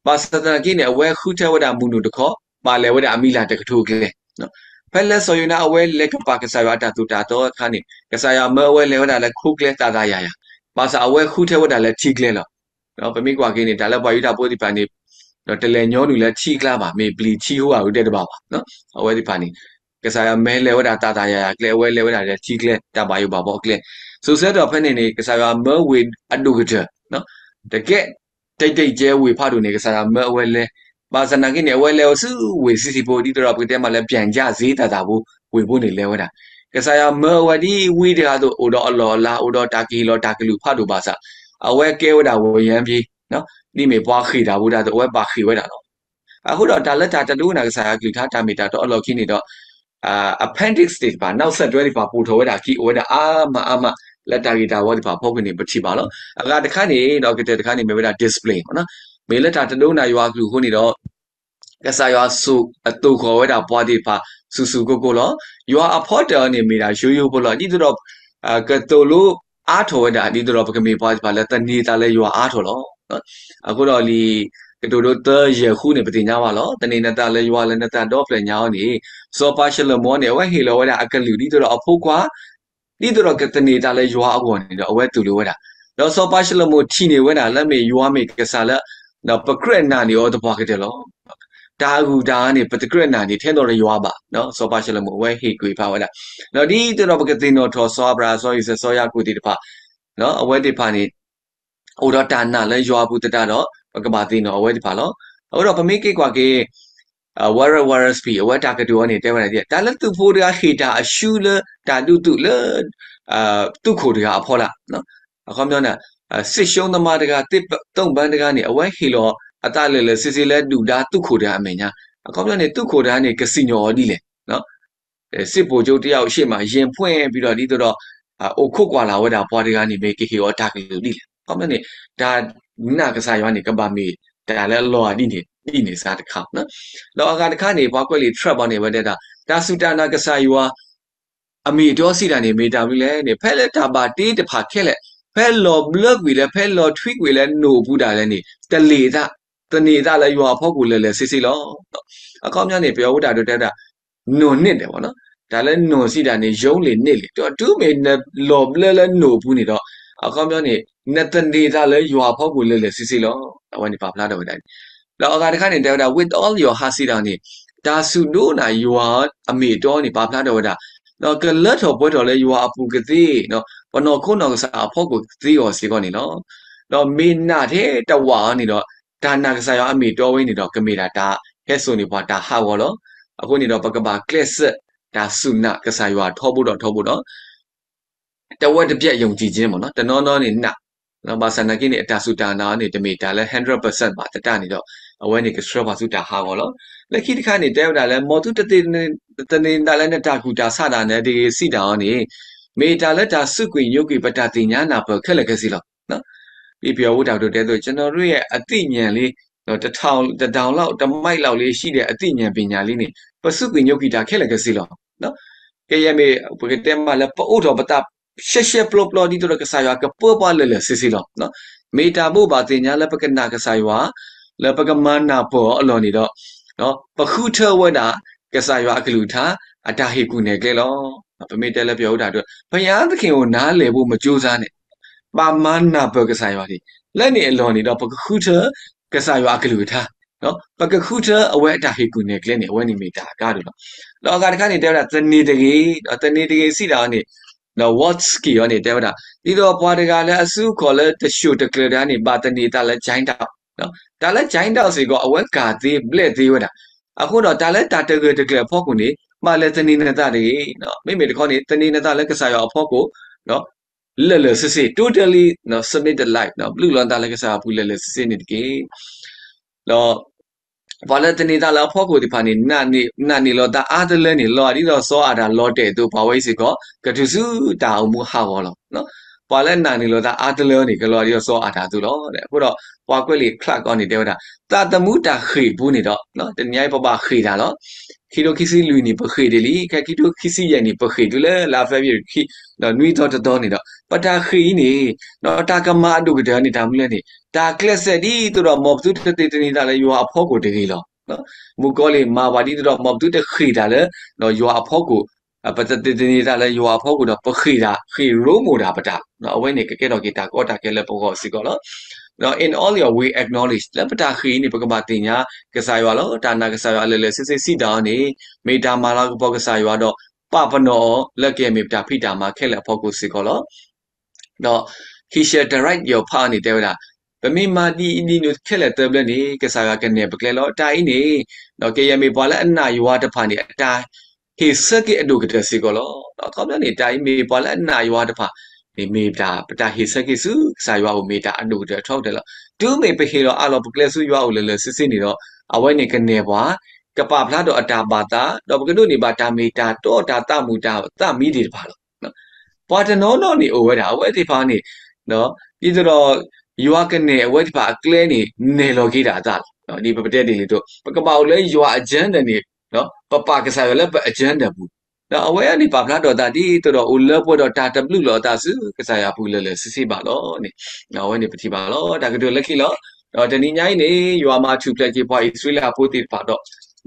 ဘၣ်ဆၣ်သနာ်က့န့ၣ် အဝဲဃုထၢဝဲဒၣ်မုၢ်နုာ်တခီ, ဘၣ်လဲၤဝဲဒၣ်အမံၤလၢ်တကထိအကျဲ. ဖဲလၢစီၤယိၤနါအဝဲလဲၤကပာ်ကစၢ်ယွၤအတၢ်သိၣ်တၢ်သီအခါန့ၣ် ကစၢ်ယွၤမၢအဝဲလဲၤဝဲဒၣ်လၢခိကျဲသးသးယာ်ယာ်, ဘၣ်ဆၣ်အဝဲဃုထၢဝဲဒၣ်လၢထံကျဲလီၤ. ပမ့ၢ်ကွၢ်က့ၤန့ၣ် တၢ်လၢပှၤယူဒၤဖိသ့ၣ်တဖၣ်န့ၣ် တလဲၤညီနုၢ်လၢထံအကျါဘၣ်, မ့ၢ်ပျံၤထံဟိအဂုၤတဲတဘၣ်ဘၣ်. အဝဲသ့ၣ်တဖၣ်န့ၣ် ကစၢ်ယွၤမၢလဲၤဝဲဒၣ်သးသးယာ်ယာ်ကျဲ, အဝဲလဲၤဝဲဒၣ်လၢထံကျဲ တၢ်ဘၣ်ယိၣ်ဘၣ်ဘီအကျဲ. စိၤဆၢကတီၢ်ဖဲန့ၣ်န့ၣ် ကစၢ်ယွၤမၢဝ့ၢ်အဒိၣ်ကတၢၢ်, တကဲ တံၢ်တံၢ်ကဲဝ့ၢ်ဖးဒိၣ်န့ၣ် ကစၢ်ယွၤမၢအဝဲလဲၤ, ဘၣ်ဆၣ်သနာ်က့န့ၣ် အဝဲလဲၤအိၣ်ဆူဝ့ၢ်ဆံးဆံးဖိ ဒ်သိးဒီးပကတဲမးလၢ ပျံၤစ့သးသးဖိ ဝ့ၢ်ဖိန့ၣ်လဲၤဝဲဒၣ်. ကစၢ်ယွၤမၢအဝဲဒ်ဝံတဂၤအသိး အိၣ်ဒီးအလီၢ်အလၤ အိၣ်ဒီးတၢ်ကဟ့ၣ်လီၤတၢ်ကလုၢ်ဖးဒိၣ်ဘၣ်ဆၣ်, အဝဲကဲဝဲဒၣ်ဝ့ၢ်ယါပ့ၤ, ဒ်မ့ၢ်ပှၤဃ့ၢ်တၢ်ဖိတၢ်သိး အဝဲဘၣ်ဃ့ၢ်ဝဲဒၣ်လီၤ. အဃိဒီးတၢ်လၢတၢ်တဒိကနၣ်ကစၢ်ယွၤကလုၢ်ကထါ တၢ်မ့ၢ်တၢ်တီအလီၢ်ခံန့ၣ်ဒီး appendix သ့ၣ်တဖၣ် နောက်ဆက်တွဲသ့ၣ်တဖၣ် ပိာ်ထီၣ်ဝဲဒၣ်အခံ အိၣ်ဝဲဒၣ်အါမးအါမး လၢတၢ်ဂ့ၢ်တၢ်ဝီသ့ၣ်တဖၣ်အဖီခိၣ်န့ၣ် ပထံၣ်ဘၣ်လီၤ. အဂၤတခါန့ၣ်ဒီး ကတၢၢ်တခါန့ၣ် မ့ၢ်ဝဲဒၣ် discipline မ့ၢ်နီၤ, မ့ၢ်လၢတၢ်တဒိကနၣ်ယွၤအကလုၢ်အဃိန့ၣ်ဒီး ကစၢ်ယွၤသိၣ်ဃီၤဝဲဒၣ်ပှၤသ့ၣ်တဖၣ် ဆူၣ်ဆူၣ်ကိၢ်ကိၢ်လီၤ. ယွၤအဖီတၢၣ်အီၤန့ၣ် မ့ၢ်ဒၣ်ယိယိဖိလီၤ. ဒ်သိးဒီး ကသိၣ်လိအါထီၣ်ဝဲဒၣ် ဒ်သိးဒီးပကမ့ၢ်ပှၤသ့ၣ်တဖၣ်လၢသန့ၤသးလၢယွၤအါထီၣ်လီၤ. အဃိဒီးလံာ်ကတိၤဒိသၢယဲၢ်ဃုန့ၣ် ပသ့ၣ်ညါဘၣ်လီၤ. သန့ၤနသးလၢယွၤလၢနသးဒီဖျၢၣ်ညါအံၤန့ၣ်, စီၤပၤၡလိၤမိၤန့ၣ် အဝဲဟ့ၣ်လီၤဝဲဒၣ်အကလုၢ် ဒ်သိးဒီးအဖိခွါ ဒ်သိးဒီးကသန့ၤသးလၢယွၤအဂီၢ်န့ၣ်ဒီး အဝဲတူၢ်လိာ်ဝဲဒၣ်. ဒီးစီၤပၤၡလိၤမိၤထံၣ်န့ၢ်ဝဲဒၣ်လၢမ့ၢ်ယွၤမ့ၢ်ကစၢ်လၢ ပကြၢးနာ်န့ၢ်အီၤသပှၢ်ကတၢၢ်လီၤ. တၢ်အဂုၤအတၢ်အါန့ၣ် ပတကြၢးနာ်န့ၢ်ထဲဒီးယွၤဘၣ်. စီၤပၤၡလိၤမိၤအဝဲဟ့ၣ်ကွံာ်ဖးဝဲဒၣ်. ဒီးဒ်သိးဒီးပကသ့ၣ်နီၣ်ထီၣ် စီၤအၤဘြၤဟၣ် စီၤအံၤစဲး စီၤယၤကိာ်သ့ၣ်တဖၣ် အဝဲသ့ၣ်တဖၣ်န့ၣ် အိၣ်ဒီးတၢ်နာ်လၢယွၤအပူၤသတးဒီး ပကဘၣ်သ့ၣ်နီၣ်အဝဲသ့ၣ်တဖၣ်လီၤ. အဃိဒီးပမ့ၢ်က့ၤကွၢ်က့ၤ Warren Wiersbe အဝဲတၢ်ကတိၤအီၤန့ၣ် တဲဝဲဒၣ်ဒ် တၢ်လၢသုးဖိတဂၤဟ့ၣ်တၢ်အရှုံးလၢတၢ်ဒုးသုးလၢ သုးခိၣ်တဂၤအဖီလာ်, အခီပညီန့ၣ် စစ်သုံးပန်းတဂၤ သစ်သုံးပန်းတဂၤန့ၣ် အဝဲဟ့ၣ်လီၤအသးလၢာ်လၢာ်ဆ့ဆ့လၢဒုၣ်ဒါသုးခိၣ်တဂၤအမဲာ်ညါ, အခီပညီန့ၣ် သုးခိၣ်တဂၤန့ၣ် ကစံၣ်ညီၣ်အီၤဒ်လဲၣ် စစ်ဗိုလ်ချုပ်တယောက်ရှေ့မှာ ရင်ဖွင့်ပြီးတော့ ဒ်သိးဒီး အိၣ်ခိးကွၢ်လၢ်ဝဲဒၣ်ပှၤတဂၤန့ၣ် မ့ၢ်ကဟ့ၣ်အီၤတၢ်ကလုၢ်ဒ်လဲၣ်. အခီပညီန့ၣ် တၢ်နာ်ကစၢ်ယွၤန့ၣ် ကဘၣ်မ့ၢ်တၢ်လၢအလီၤဂာ်ဒ်န့ၣ် ဒ်န့ၣ်စ့ၢ်တခါ. ဒီးအဂၤတခါန့ၣ် ပှၤကွဲးလံာ် Trump အီၤန့ၣ် အဝဲတဲဒၣ် တၢ်စူၢ်တၢ်နာ်ကစၢ်ယွၤ အမ့ၢ်အတီစံးတၢ်န့ၣ် မ့ၢ်တၢ်မနုၤလဲၣ်န့ၣ် ဖဲလၢတၢ်ဘၣ်တ့တဖၣ်ခဲလၢာ်, ဖဲလီၤဘျၢကွံာ်လၢ ဖဲလီၤထွံကွံာ်လၢနိၣ်အပူၤဒၣ်လဲာ်န့ၣ် တလ့ၣ်အသး, သန့ၤအသးလၢယွၤအဖီခိၣ်လၢာ်လၢာ်ဆ့ဆ့လီၤ. အခီပညီန့ၣ် ပယီၤဝံတၢ်ဒိတဲဝဲဒၣ် နိၣ်န့ၢ်ဒဲးဘၣ်နီၤ, တၢ်လၢနိၣ်စံးတၢ်န့ၣ် ယိၤလ့ၣ်န့ၢ်လ့ၣ်, ဒီးတုၤမ့ၢ်နလီၤဘျၢလၢနိၣ်အပူၤန့ၣ်ဒီး အခီပညီန့ၣ် နသန့ၤသးလၢယွၤအဖီခိၣ်လၢာ်လၢာ်ဆ့ဆ့လီၤ. အဝဲန့ၣ်ပာ်ဖျါထီၣ်ဝဲဒၣ်န့ၣ်, ဒီးအဂၤတခါန့ၣ် တဲဝဲဒၣ် with all your heart စံးတၢ်န့ၣ် တၢ်စူၢ်ဒိးနာ်ယွၤအမ့ၢ်အတီန့ၣ် ပာ်ဖျါထီၣ်ဝဲဒၣ် ဒီးကလၢထီၣ်ပှဲၤထီၣ်လၢယွၤအပူၤကသ့, ပနီၢ်ခိနီၢ်ကစၢ်အဖီခိၣ်ကသ့အဂီၢ်စ့ၢ်ကီးန့ၣ်လီၤ. ဒီးမ့ၢ်နာ်ထဲတဝာ်အီၤန့ၣ်ဒီး တၢ်နာ်ကစၢ်ယွၤအမ့ၢ်အတီဝဲန့ၣ်ဒီး ကမ့ၢ်ဒၣ်တၢ်ဟဲစိာ်န့ၢ်ပှၤတၢ်ဟးဂီၤလီၤ. အဃိန့ၣ်ဒီး ပကဘၣ်ကျဲးစၢးတၢ်စူၢ်နာ်ကစၢ်ယွၤထီဘိဒီးထီဘိဒီး တဝက်တပြတ်ယုံကြည်ခြင်းပေါ့နော်, တနီၤနီၤန့ၣ်နာ်, ဘၣ်ဆၣ်နာ်က့န့ၣ် အတၢ်စူၢ်တၢ်နာ်န့ၣ် တမ့ၢ်တၢ်လၢ hundred percent ဘၣ်သတးန့ၣ်ဒီး အဝဲန့ၣ်ကဆှၢပှၤဆူတၢ်ဟးဂီၤလီၤ. လၢခံတခါန့ၣ် တဲဝဲဒၣ်လၢ မ်သုတသန့ၤဒၣ်လၢနတၢ်ကူၣ်တၢ်ဆးဒၣ်နဲတဂ့ၤ စံးတၢ်အီၤန့ၣ် မ့ၢ်တၢ်လၢတၢ်စူးကွံာ်ညိကွံာ်ပတၢ်သ့ၣ်ညါနၢ်ပၢၢ်ခဲလၢာ်ခဲဆ့လီၤ. ဒ်ပယီၤဝံတၢ်ကတိၤတဲအသိး ကျွန်တော်တို့ရဲ့အသိဉာဏ်လေး တစ်ထောင်, တစ်ထောင်လောက်, တစ်မိုက်လောက်လေးရှိတဲ့အသိဉာဏ်ပညာလေးနဲ့ ပစူးကွံာ်ညိကွံာ်တၢ်ခဲလၢာ်ခဲဆ့လီၤ. ကယဲၢ်မ့ၢ် ပကတဲမးလၢ ပအိးထီၣ်ပသးရှဲရှဲပျီပျီ ဒ်သိးဒီးကစၢ်ယွၤကပၢပှၤလၢာ်လၢာ်ဆ့ဆ့လီၤ. မ့ၢ်တၢ်ဘိးဘၣ်သ့ၣ်ညါလၢပကနာ်ကစၢ်ယွၤ လၢပကမၤနၢ်ပၢၢ်အီၤအလီၢ်န့ၣ်ဒီး ပဃုထၢဝဲဒၣ် ကစၢ်ယွၤအကလုၢ်ကထါ အတၢ်ဟ့ၣ်ကူၣ်နဲၣ်ကျဲလီၤ. ပမ့ၢ်တဲလၢပယီၤဝံတၢ်ကတိၤ ဘုရားသခင်ကိုနားလည်ဖို့မကြိုးစားနဲ့, ဘၣ်မၤနၢ်ပၢၢ်ကစၢ်ယွၤန့ၣ် လၢန့ၣ်အလီၢ်န့ၣ်ဒီး ပကဃုထၢ ကစၢ်ယွၤအကလုၢ်ကထါ, ပကဃုထၢအဝဲအတၢ်ဟ့ၣ်ကူၣ်နဲၣ်ကျဲန့ၣ် အဝဲန့ၣ်မ့ၢ်တၢ်အကါဒိၣ်လီၤ. ဒီးအဂၤတခါန့ၣ် တဲဝဲဒၣ် သန့ၤတဂ့ၤ, ဒီးသန့ၤတဂ့ၤစံးတၢ်အီၤန့ၣ် ဒီး Wiersbe အီၤန့ၣ် တဲဝဲဒၣ် ဒ်သိးပှၤတဂၤလၢအစုအခီၣ်လၢတၠိၣ်တကျၢၤတဂၤန့ၣ် ဘၣ်သန့ၤအသးလၢ ကၠဲဒၣ်, တၢ်လၢ ကၠဲဒၣ် စ့ၢ်ကီး အဝဲကၢ်သ့ဘျဲၣ်သ့ဝဲဒၣ်. အဃိဒီးတၢ်လၢတၢ်တဂၢၢ်တကျၢၤအဖီခိၣ်န့ၣ် ဘၣ်လဲၤသန့ၤနသးတဂ့ၤ, မ့မ့ၢ်တခီန့ၣ် သန့ၤနသးလၢကစၢ်ယွၤအဖီခိၣ် လၢာ်လၢာ်ဆ့ဆ့ totally submit the life ဘျုးလီၤနသးလၢကစၢ်ယွၤအပူၤလၢာ်လၢာ်ဆ့ဆ့န့ၣ်တက့ၢ်. ဒီး ပှၤလၢသန့ၤသးလၢအဖီခိၣ်သ့ၣ်တဖၣ်န့ၣ် နာ်န့ၢ်လီၤသးအါတလၢန့ၣ် လီၤဒ်သိးစီၤအၤဒၣ်လီၤတဲာ်အသိး ပှၤဝဲအံၤစ့ၢ်ကီး ကတုၤဆူတၢ်အိၣ်မူဟးဂီၤလီၤ. ပှၤလၢနာ်န့ၢ်လီၤသးအါတလၢန့ၣ် ကလီၤဒ်သိးစီၤအၤဒၣ်အသိးလီၤ. အဃိဒီး ပှၤကွဲးလံာ် Clark အီၤန့ၣ် တဲဝဲဒၣ် သးသမူတၢ်ဃ့ၢ်အပူၤန့ၣ်ဒီး တနံၤညါအံၤပဘၣ်ဃ့ၢ်တၢ်လီၤ. ခံကထိခံဆံလွံၢ်န့ၣ် ပဃ့ၢ်ဒ်လံ, ခဲခံကထိခံဆံယဲၢ်န့ၣ် ပဃ့ၢ်တုၤလၢလါ February ခံ, ဒီးနွံသီတသီန့ၣ်ဒီး ပတၢ်ဃ့ၢ်အံၤန့ၣ် ဒီးတၢ်ကမၤအဒိၣ်ကတၢၢ်န့ၣ် တၢ်မနုၤလဲၣ်န့ၣ် တၢ်ကျဲးစၢးဒ်သိးဒီး မ်ပသုတသ့တနံၤသးလၢယွၤအဖီခိၣ်တဂ့ၤလီၤ. မုၣ်ကီၤလံၢ်မၤပှၤဒ်သိးဒီး မ်ပသုတဃ့ၢ်တၢ်လၢ ယွၤအဖီခိၣ်, ပတသ့တနံၤသးလၢယွၤအဖီခိၣ်ဒီး ပဃ့ၢ်တၢ် ဃ့ၢ်ရိမိၣ်တၢ်ပတၢ်, အဝဲန့ၣ်ကကဲထီၣ်က့ၤတၢ်ကီတၢ်ခဲလၢပဂီၢ်စ့ၢ်ကီးလီၤ. ဒီး in all your way acknowledge လၢပတၢ်ဃ့ၢ်အံၤန့ၣ် ပကဘၣ်သ့ၣ်ညါကစၢ်ယွၤလီၤ. တၢ်နာ်ကစၢ်ယွၤလၢာ်လၢာ်ဆ့ဆ့စံးတၢ်အီၤန့ၣ် မ့ၢ်တၢ်မၤလၤကပီၤကစၢ်ယွၤဒီး ပာ်ပနီၣ်အီၤ လၢကယဲၢ်မ့ၢ်ပတၢ်ဖံးတၢ်မၤခဲလၢာ်အဖီခိၣ်စ့ၢ်ကီးလီၤ. ဒီး He shall direct your path န့ၣ် တဲဝဲဒၣ် ပမ့ၢ်မၤဒ်အံၤဒ်နုၤခဲလၢာ်သၢဘျၢန့ၣ် ကစၢ်ယွၤကနဲၣ်ပကျဲလီၤ. တၢ်အံၤန့ၣ် ကယဲၢ်မ့ၢ်ပှၤလၢအနာ်ယွၤတဖၣ်န့ၣ် အတၢ်ဟ့ၣ်ဆၢက့ၤအဒိၣ်ကတၢၢ်စ့ၢ်ကီးလီၤ. အခီပညီန့ၣ် တၢ်အံၤမ့ၢ်ပှၤလၢအနာ်ယွၤတဖၣ်န့ၣ် မ့ၢ်တၢ် ပတၢ်ဟ့ၣ်ဆၢက့ၤဆူကစၢ်ယွၤအအိၣ် မ့ၢ်တၢ်အဒိၣ်ကတၢၢ်အထီကတၢၢ်လီၤ. တုၤမ့ၢ်ပဟ့ၣ်လီၤအးလီၤပကျဲဆူယွၤအအိၣ်လၢာ်လၢာ်ဆ့ဆ့န့ၣ်ဒီး အဝဲန့ၣ်ကနဲၣ်ပှၤ ကပာ်ဖျါဒီးအတၢ်ဘၣ်သး ဒီးပကဒိးန့ၢ်ဘၣ်တၢ်မ့ၢ်တၢ်တီတၢ်သးမုာ်တၢ်သးမံသ့ၣ်တဖၣ်လီၤ. ပှၤတနီၤနီၤန့ၣ်အိၣ်ဝဲဒၣ် အဝဲသ့ၣ်တဖၣ်န့ၣ် ဒ်သိးဒီး ယွၤကနဲၣ်အဝဲသ့ၣ်တဖၣ်အကျဲန့ၣ် နဲၣ်လီၤက့ၤတၢ်အသးလီၤ. ဒ်ပတဲဒ်န့ၣ်အသိး ပကဘၣ်အိၣ်လၢယွၤ agenda န့ၣ် ပပာ်ကစၢ်ယွၤလၢပ agenda ပူၤ, ဒီးအဝဲန့ၣ်ပာ်ဖျါထီၣ်အသးဒ်သိးဒီး အိၣ်လၢပှဲၤဒီးတၢ်တဘျုးလီၤအသးဆူကစၢ်ယွၤအပူၤလၢာ်လၢာ်ဆ့ဆ့ဘၣ်လီၤန့ၣ် အဝဲန့ၣ်ပထံၣ်ဘၣ်လီၤ. တၢ်ကတိၤလၢခံလီၤ. ဒီးတနံၤညါအံၤန့ၣ် ယွၤမၤထူၣ်ဖျဲးက့ၤပှၤအံၣ်စရ့လးဖိသ့ၣ်တဖၣ်ဒီး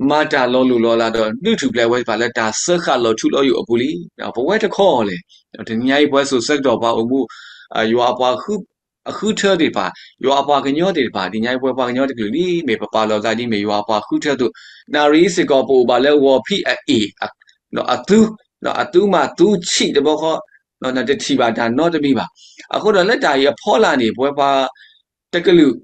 မၤတၢ်လီၤလိၢ်လီၤလးဒီး ဒုးထူၣ်ဖျဲးဝဲသ့ၣ်တဖၣ်လၢတၢ်စၢဃာ်လီၤထူလီၤယိာ်အပူၤလံ. ပဝဲတခီလဲၣ် တနံၤညါအံၤပဝဲစိၤဆၢကတီၢ်ပှၤအိၣ်မူ ယွၤအပှၤ အဃုထၢသ့ၣ်တဖၣ်, ယွၤအပှၤကညီသ့ၣ်တဖၣ်, ဒ်ညါအံၤပဝဲပှၤကညီတကလုာ်လံ မ့ၢ်ပပာ်လီၤသးဒ်မ့ၢ်ယွၤအပှၤဃုထၢအသိး, နၣ်ရံၣ်စ့ၢ်ကီးပအိၣ်ဘၣ်လၢဂီၤဖံးအအ့ၣ်, အသု, အသုမၤသုဆံးတဘျီဃီ, နတထံၣ်ဘၣ်တၢ်နီတမံၤဘၣ်. အဃိဒီးလၢတၢ်အံၤအဖီလာ်န့ၣ် ပဝဲပှၤတကလုာ်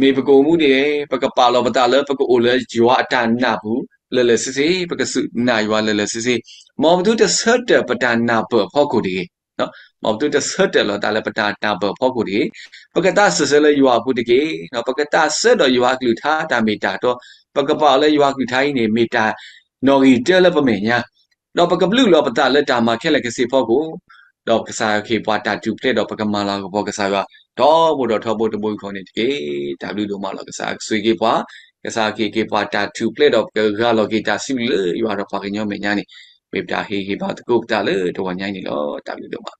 မ့ၢ်ပကအိၣ်မူဒ်လဲၣ်, ပကပာ်လီၤပသးလၢပကအိၣ်လၢယွၤအတၢ်နာ်ပူၤ လၢာ်လၢာ်ဆ့ဆ့, ပကစူၢ်နာ်ယွၤလၢာ်လၢာ်ဆ့ဆ့, မ်ပသုတဆၢထၢၣ်ပတၢ်နၢ်ပၢၢ်အဖီခိၣ်တဂ့ၤ, မ်ပသုတဆၢထၢၣ်လီၤသးလၢပတၢ်နၢ်ပၢၢ်အဖီခိၣ်တဂ့ၤ, ပကသးစၢၢ်ဆၢလၢယွၤအပူၤတက့ၢ်. ပကသးစၢၢ်ဒီးယွၤအကလုၢ်ကထါတၢ်မ့ၢ်တၢ်တီ, ပကပာ်အီၤလၢယွၤအကလုၢ်ကထါအံၤန့ၣ်မ့ၢ်တၢ်နီၣ်ဂံၢ်တၢလၢပမဲာ်ညါ, ဒီးပကဘျုးလီၤပသးလၢတၢ်မၤခဲလၢာ်ကစ့ၢ်ဖီခိၣ်, ဒီးကစၢ်ယွၤကဟ့ၣ်ပှၤတၢ်ထူၣ်ဖျဲးဒီးပကမၤလၤကပီၤကစၢ်ယွၤ ထီဘိဒီးထီဘိတဘိယူၢ်ဃီန့ၣ်တက့ၢ်. တၢ်ဘျုးဒိၣ်မးလီၤ. ကစၢ်ယွၤကဆိၣ်ဂ့ၤက့ၤပှၤ, ကစၢ်ယွၤကဟ့ၣ်က့ၤပှၤတၢ်ထူၣ်ဖျဲးဒီးပကဂၢ်လီၤက့ၤတၢ်စံးဘျုးလၢယွၤဒီးပှၤကညီမဲာ်ညါန့ၣ်, မ့ၢ်ပတၢ်ဟ့ၣ်ဂံၢ်ဘါသကိးပသးလၢတဂီၤညါအံၤန့ၣ်လီၤ. တၢ်ဘျုးဒိၣ်မး.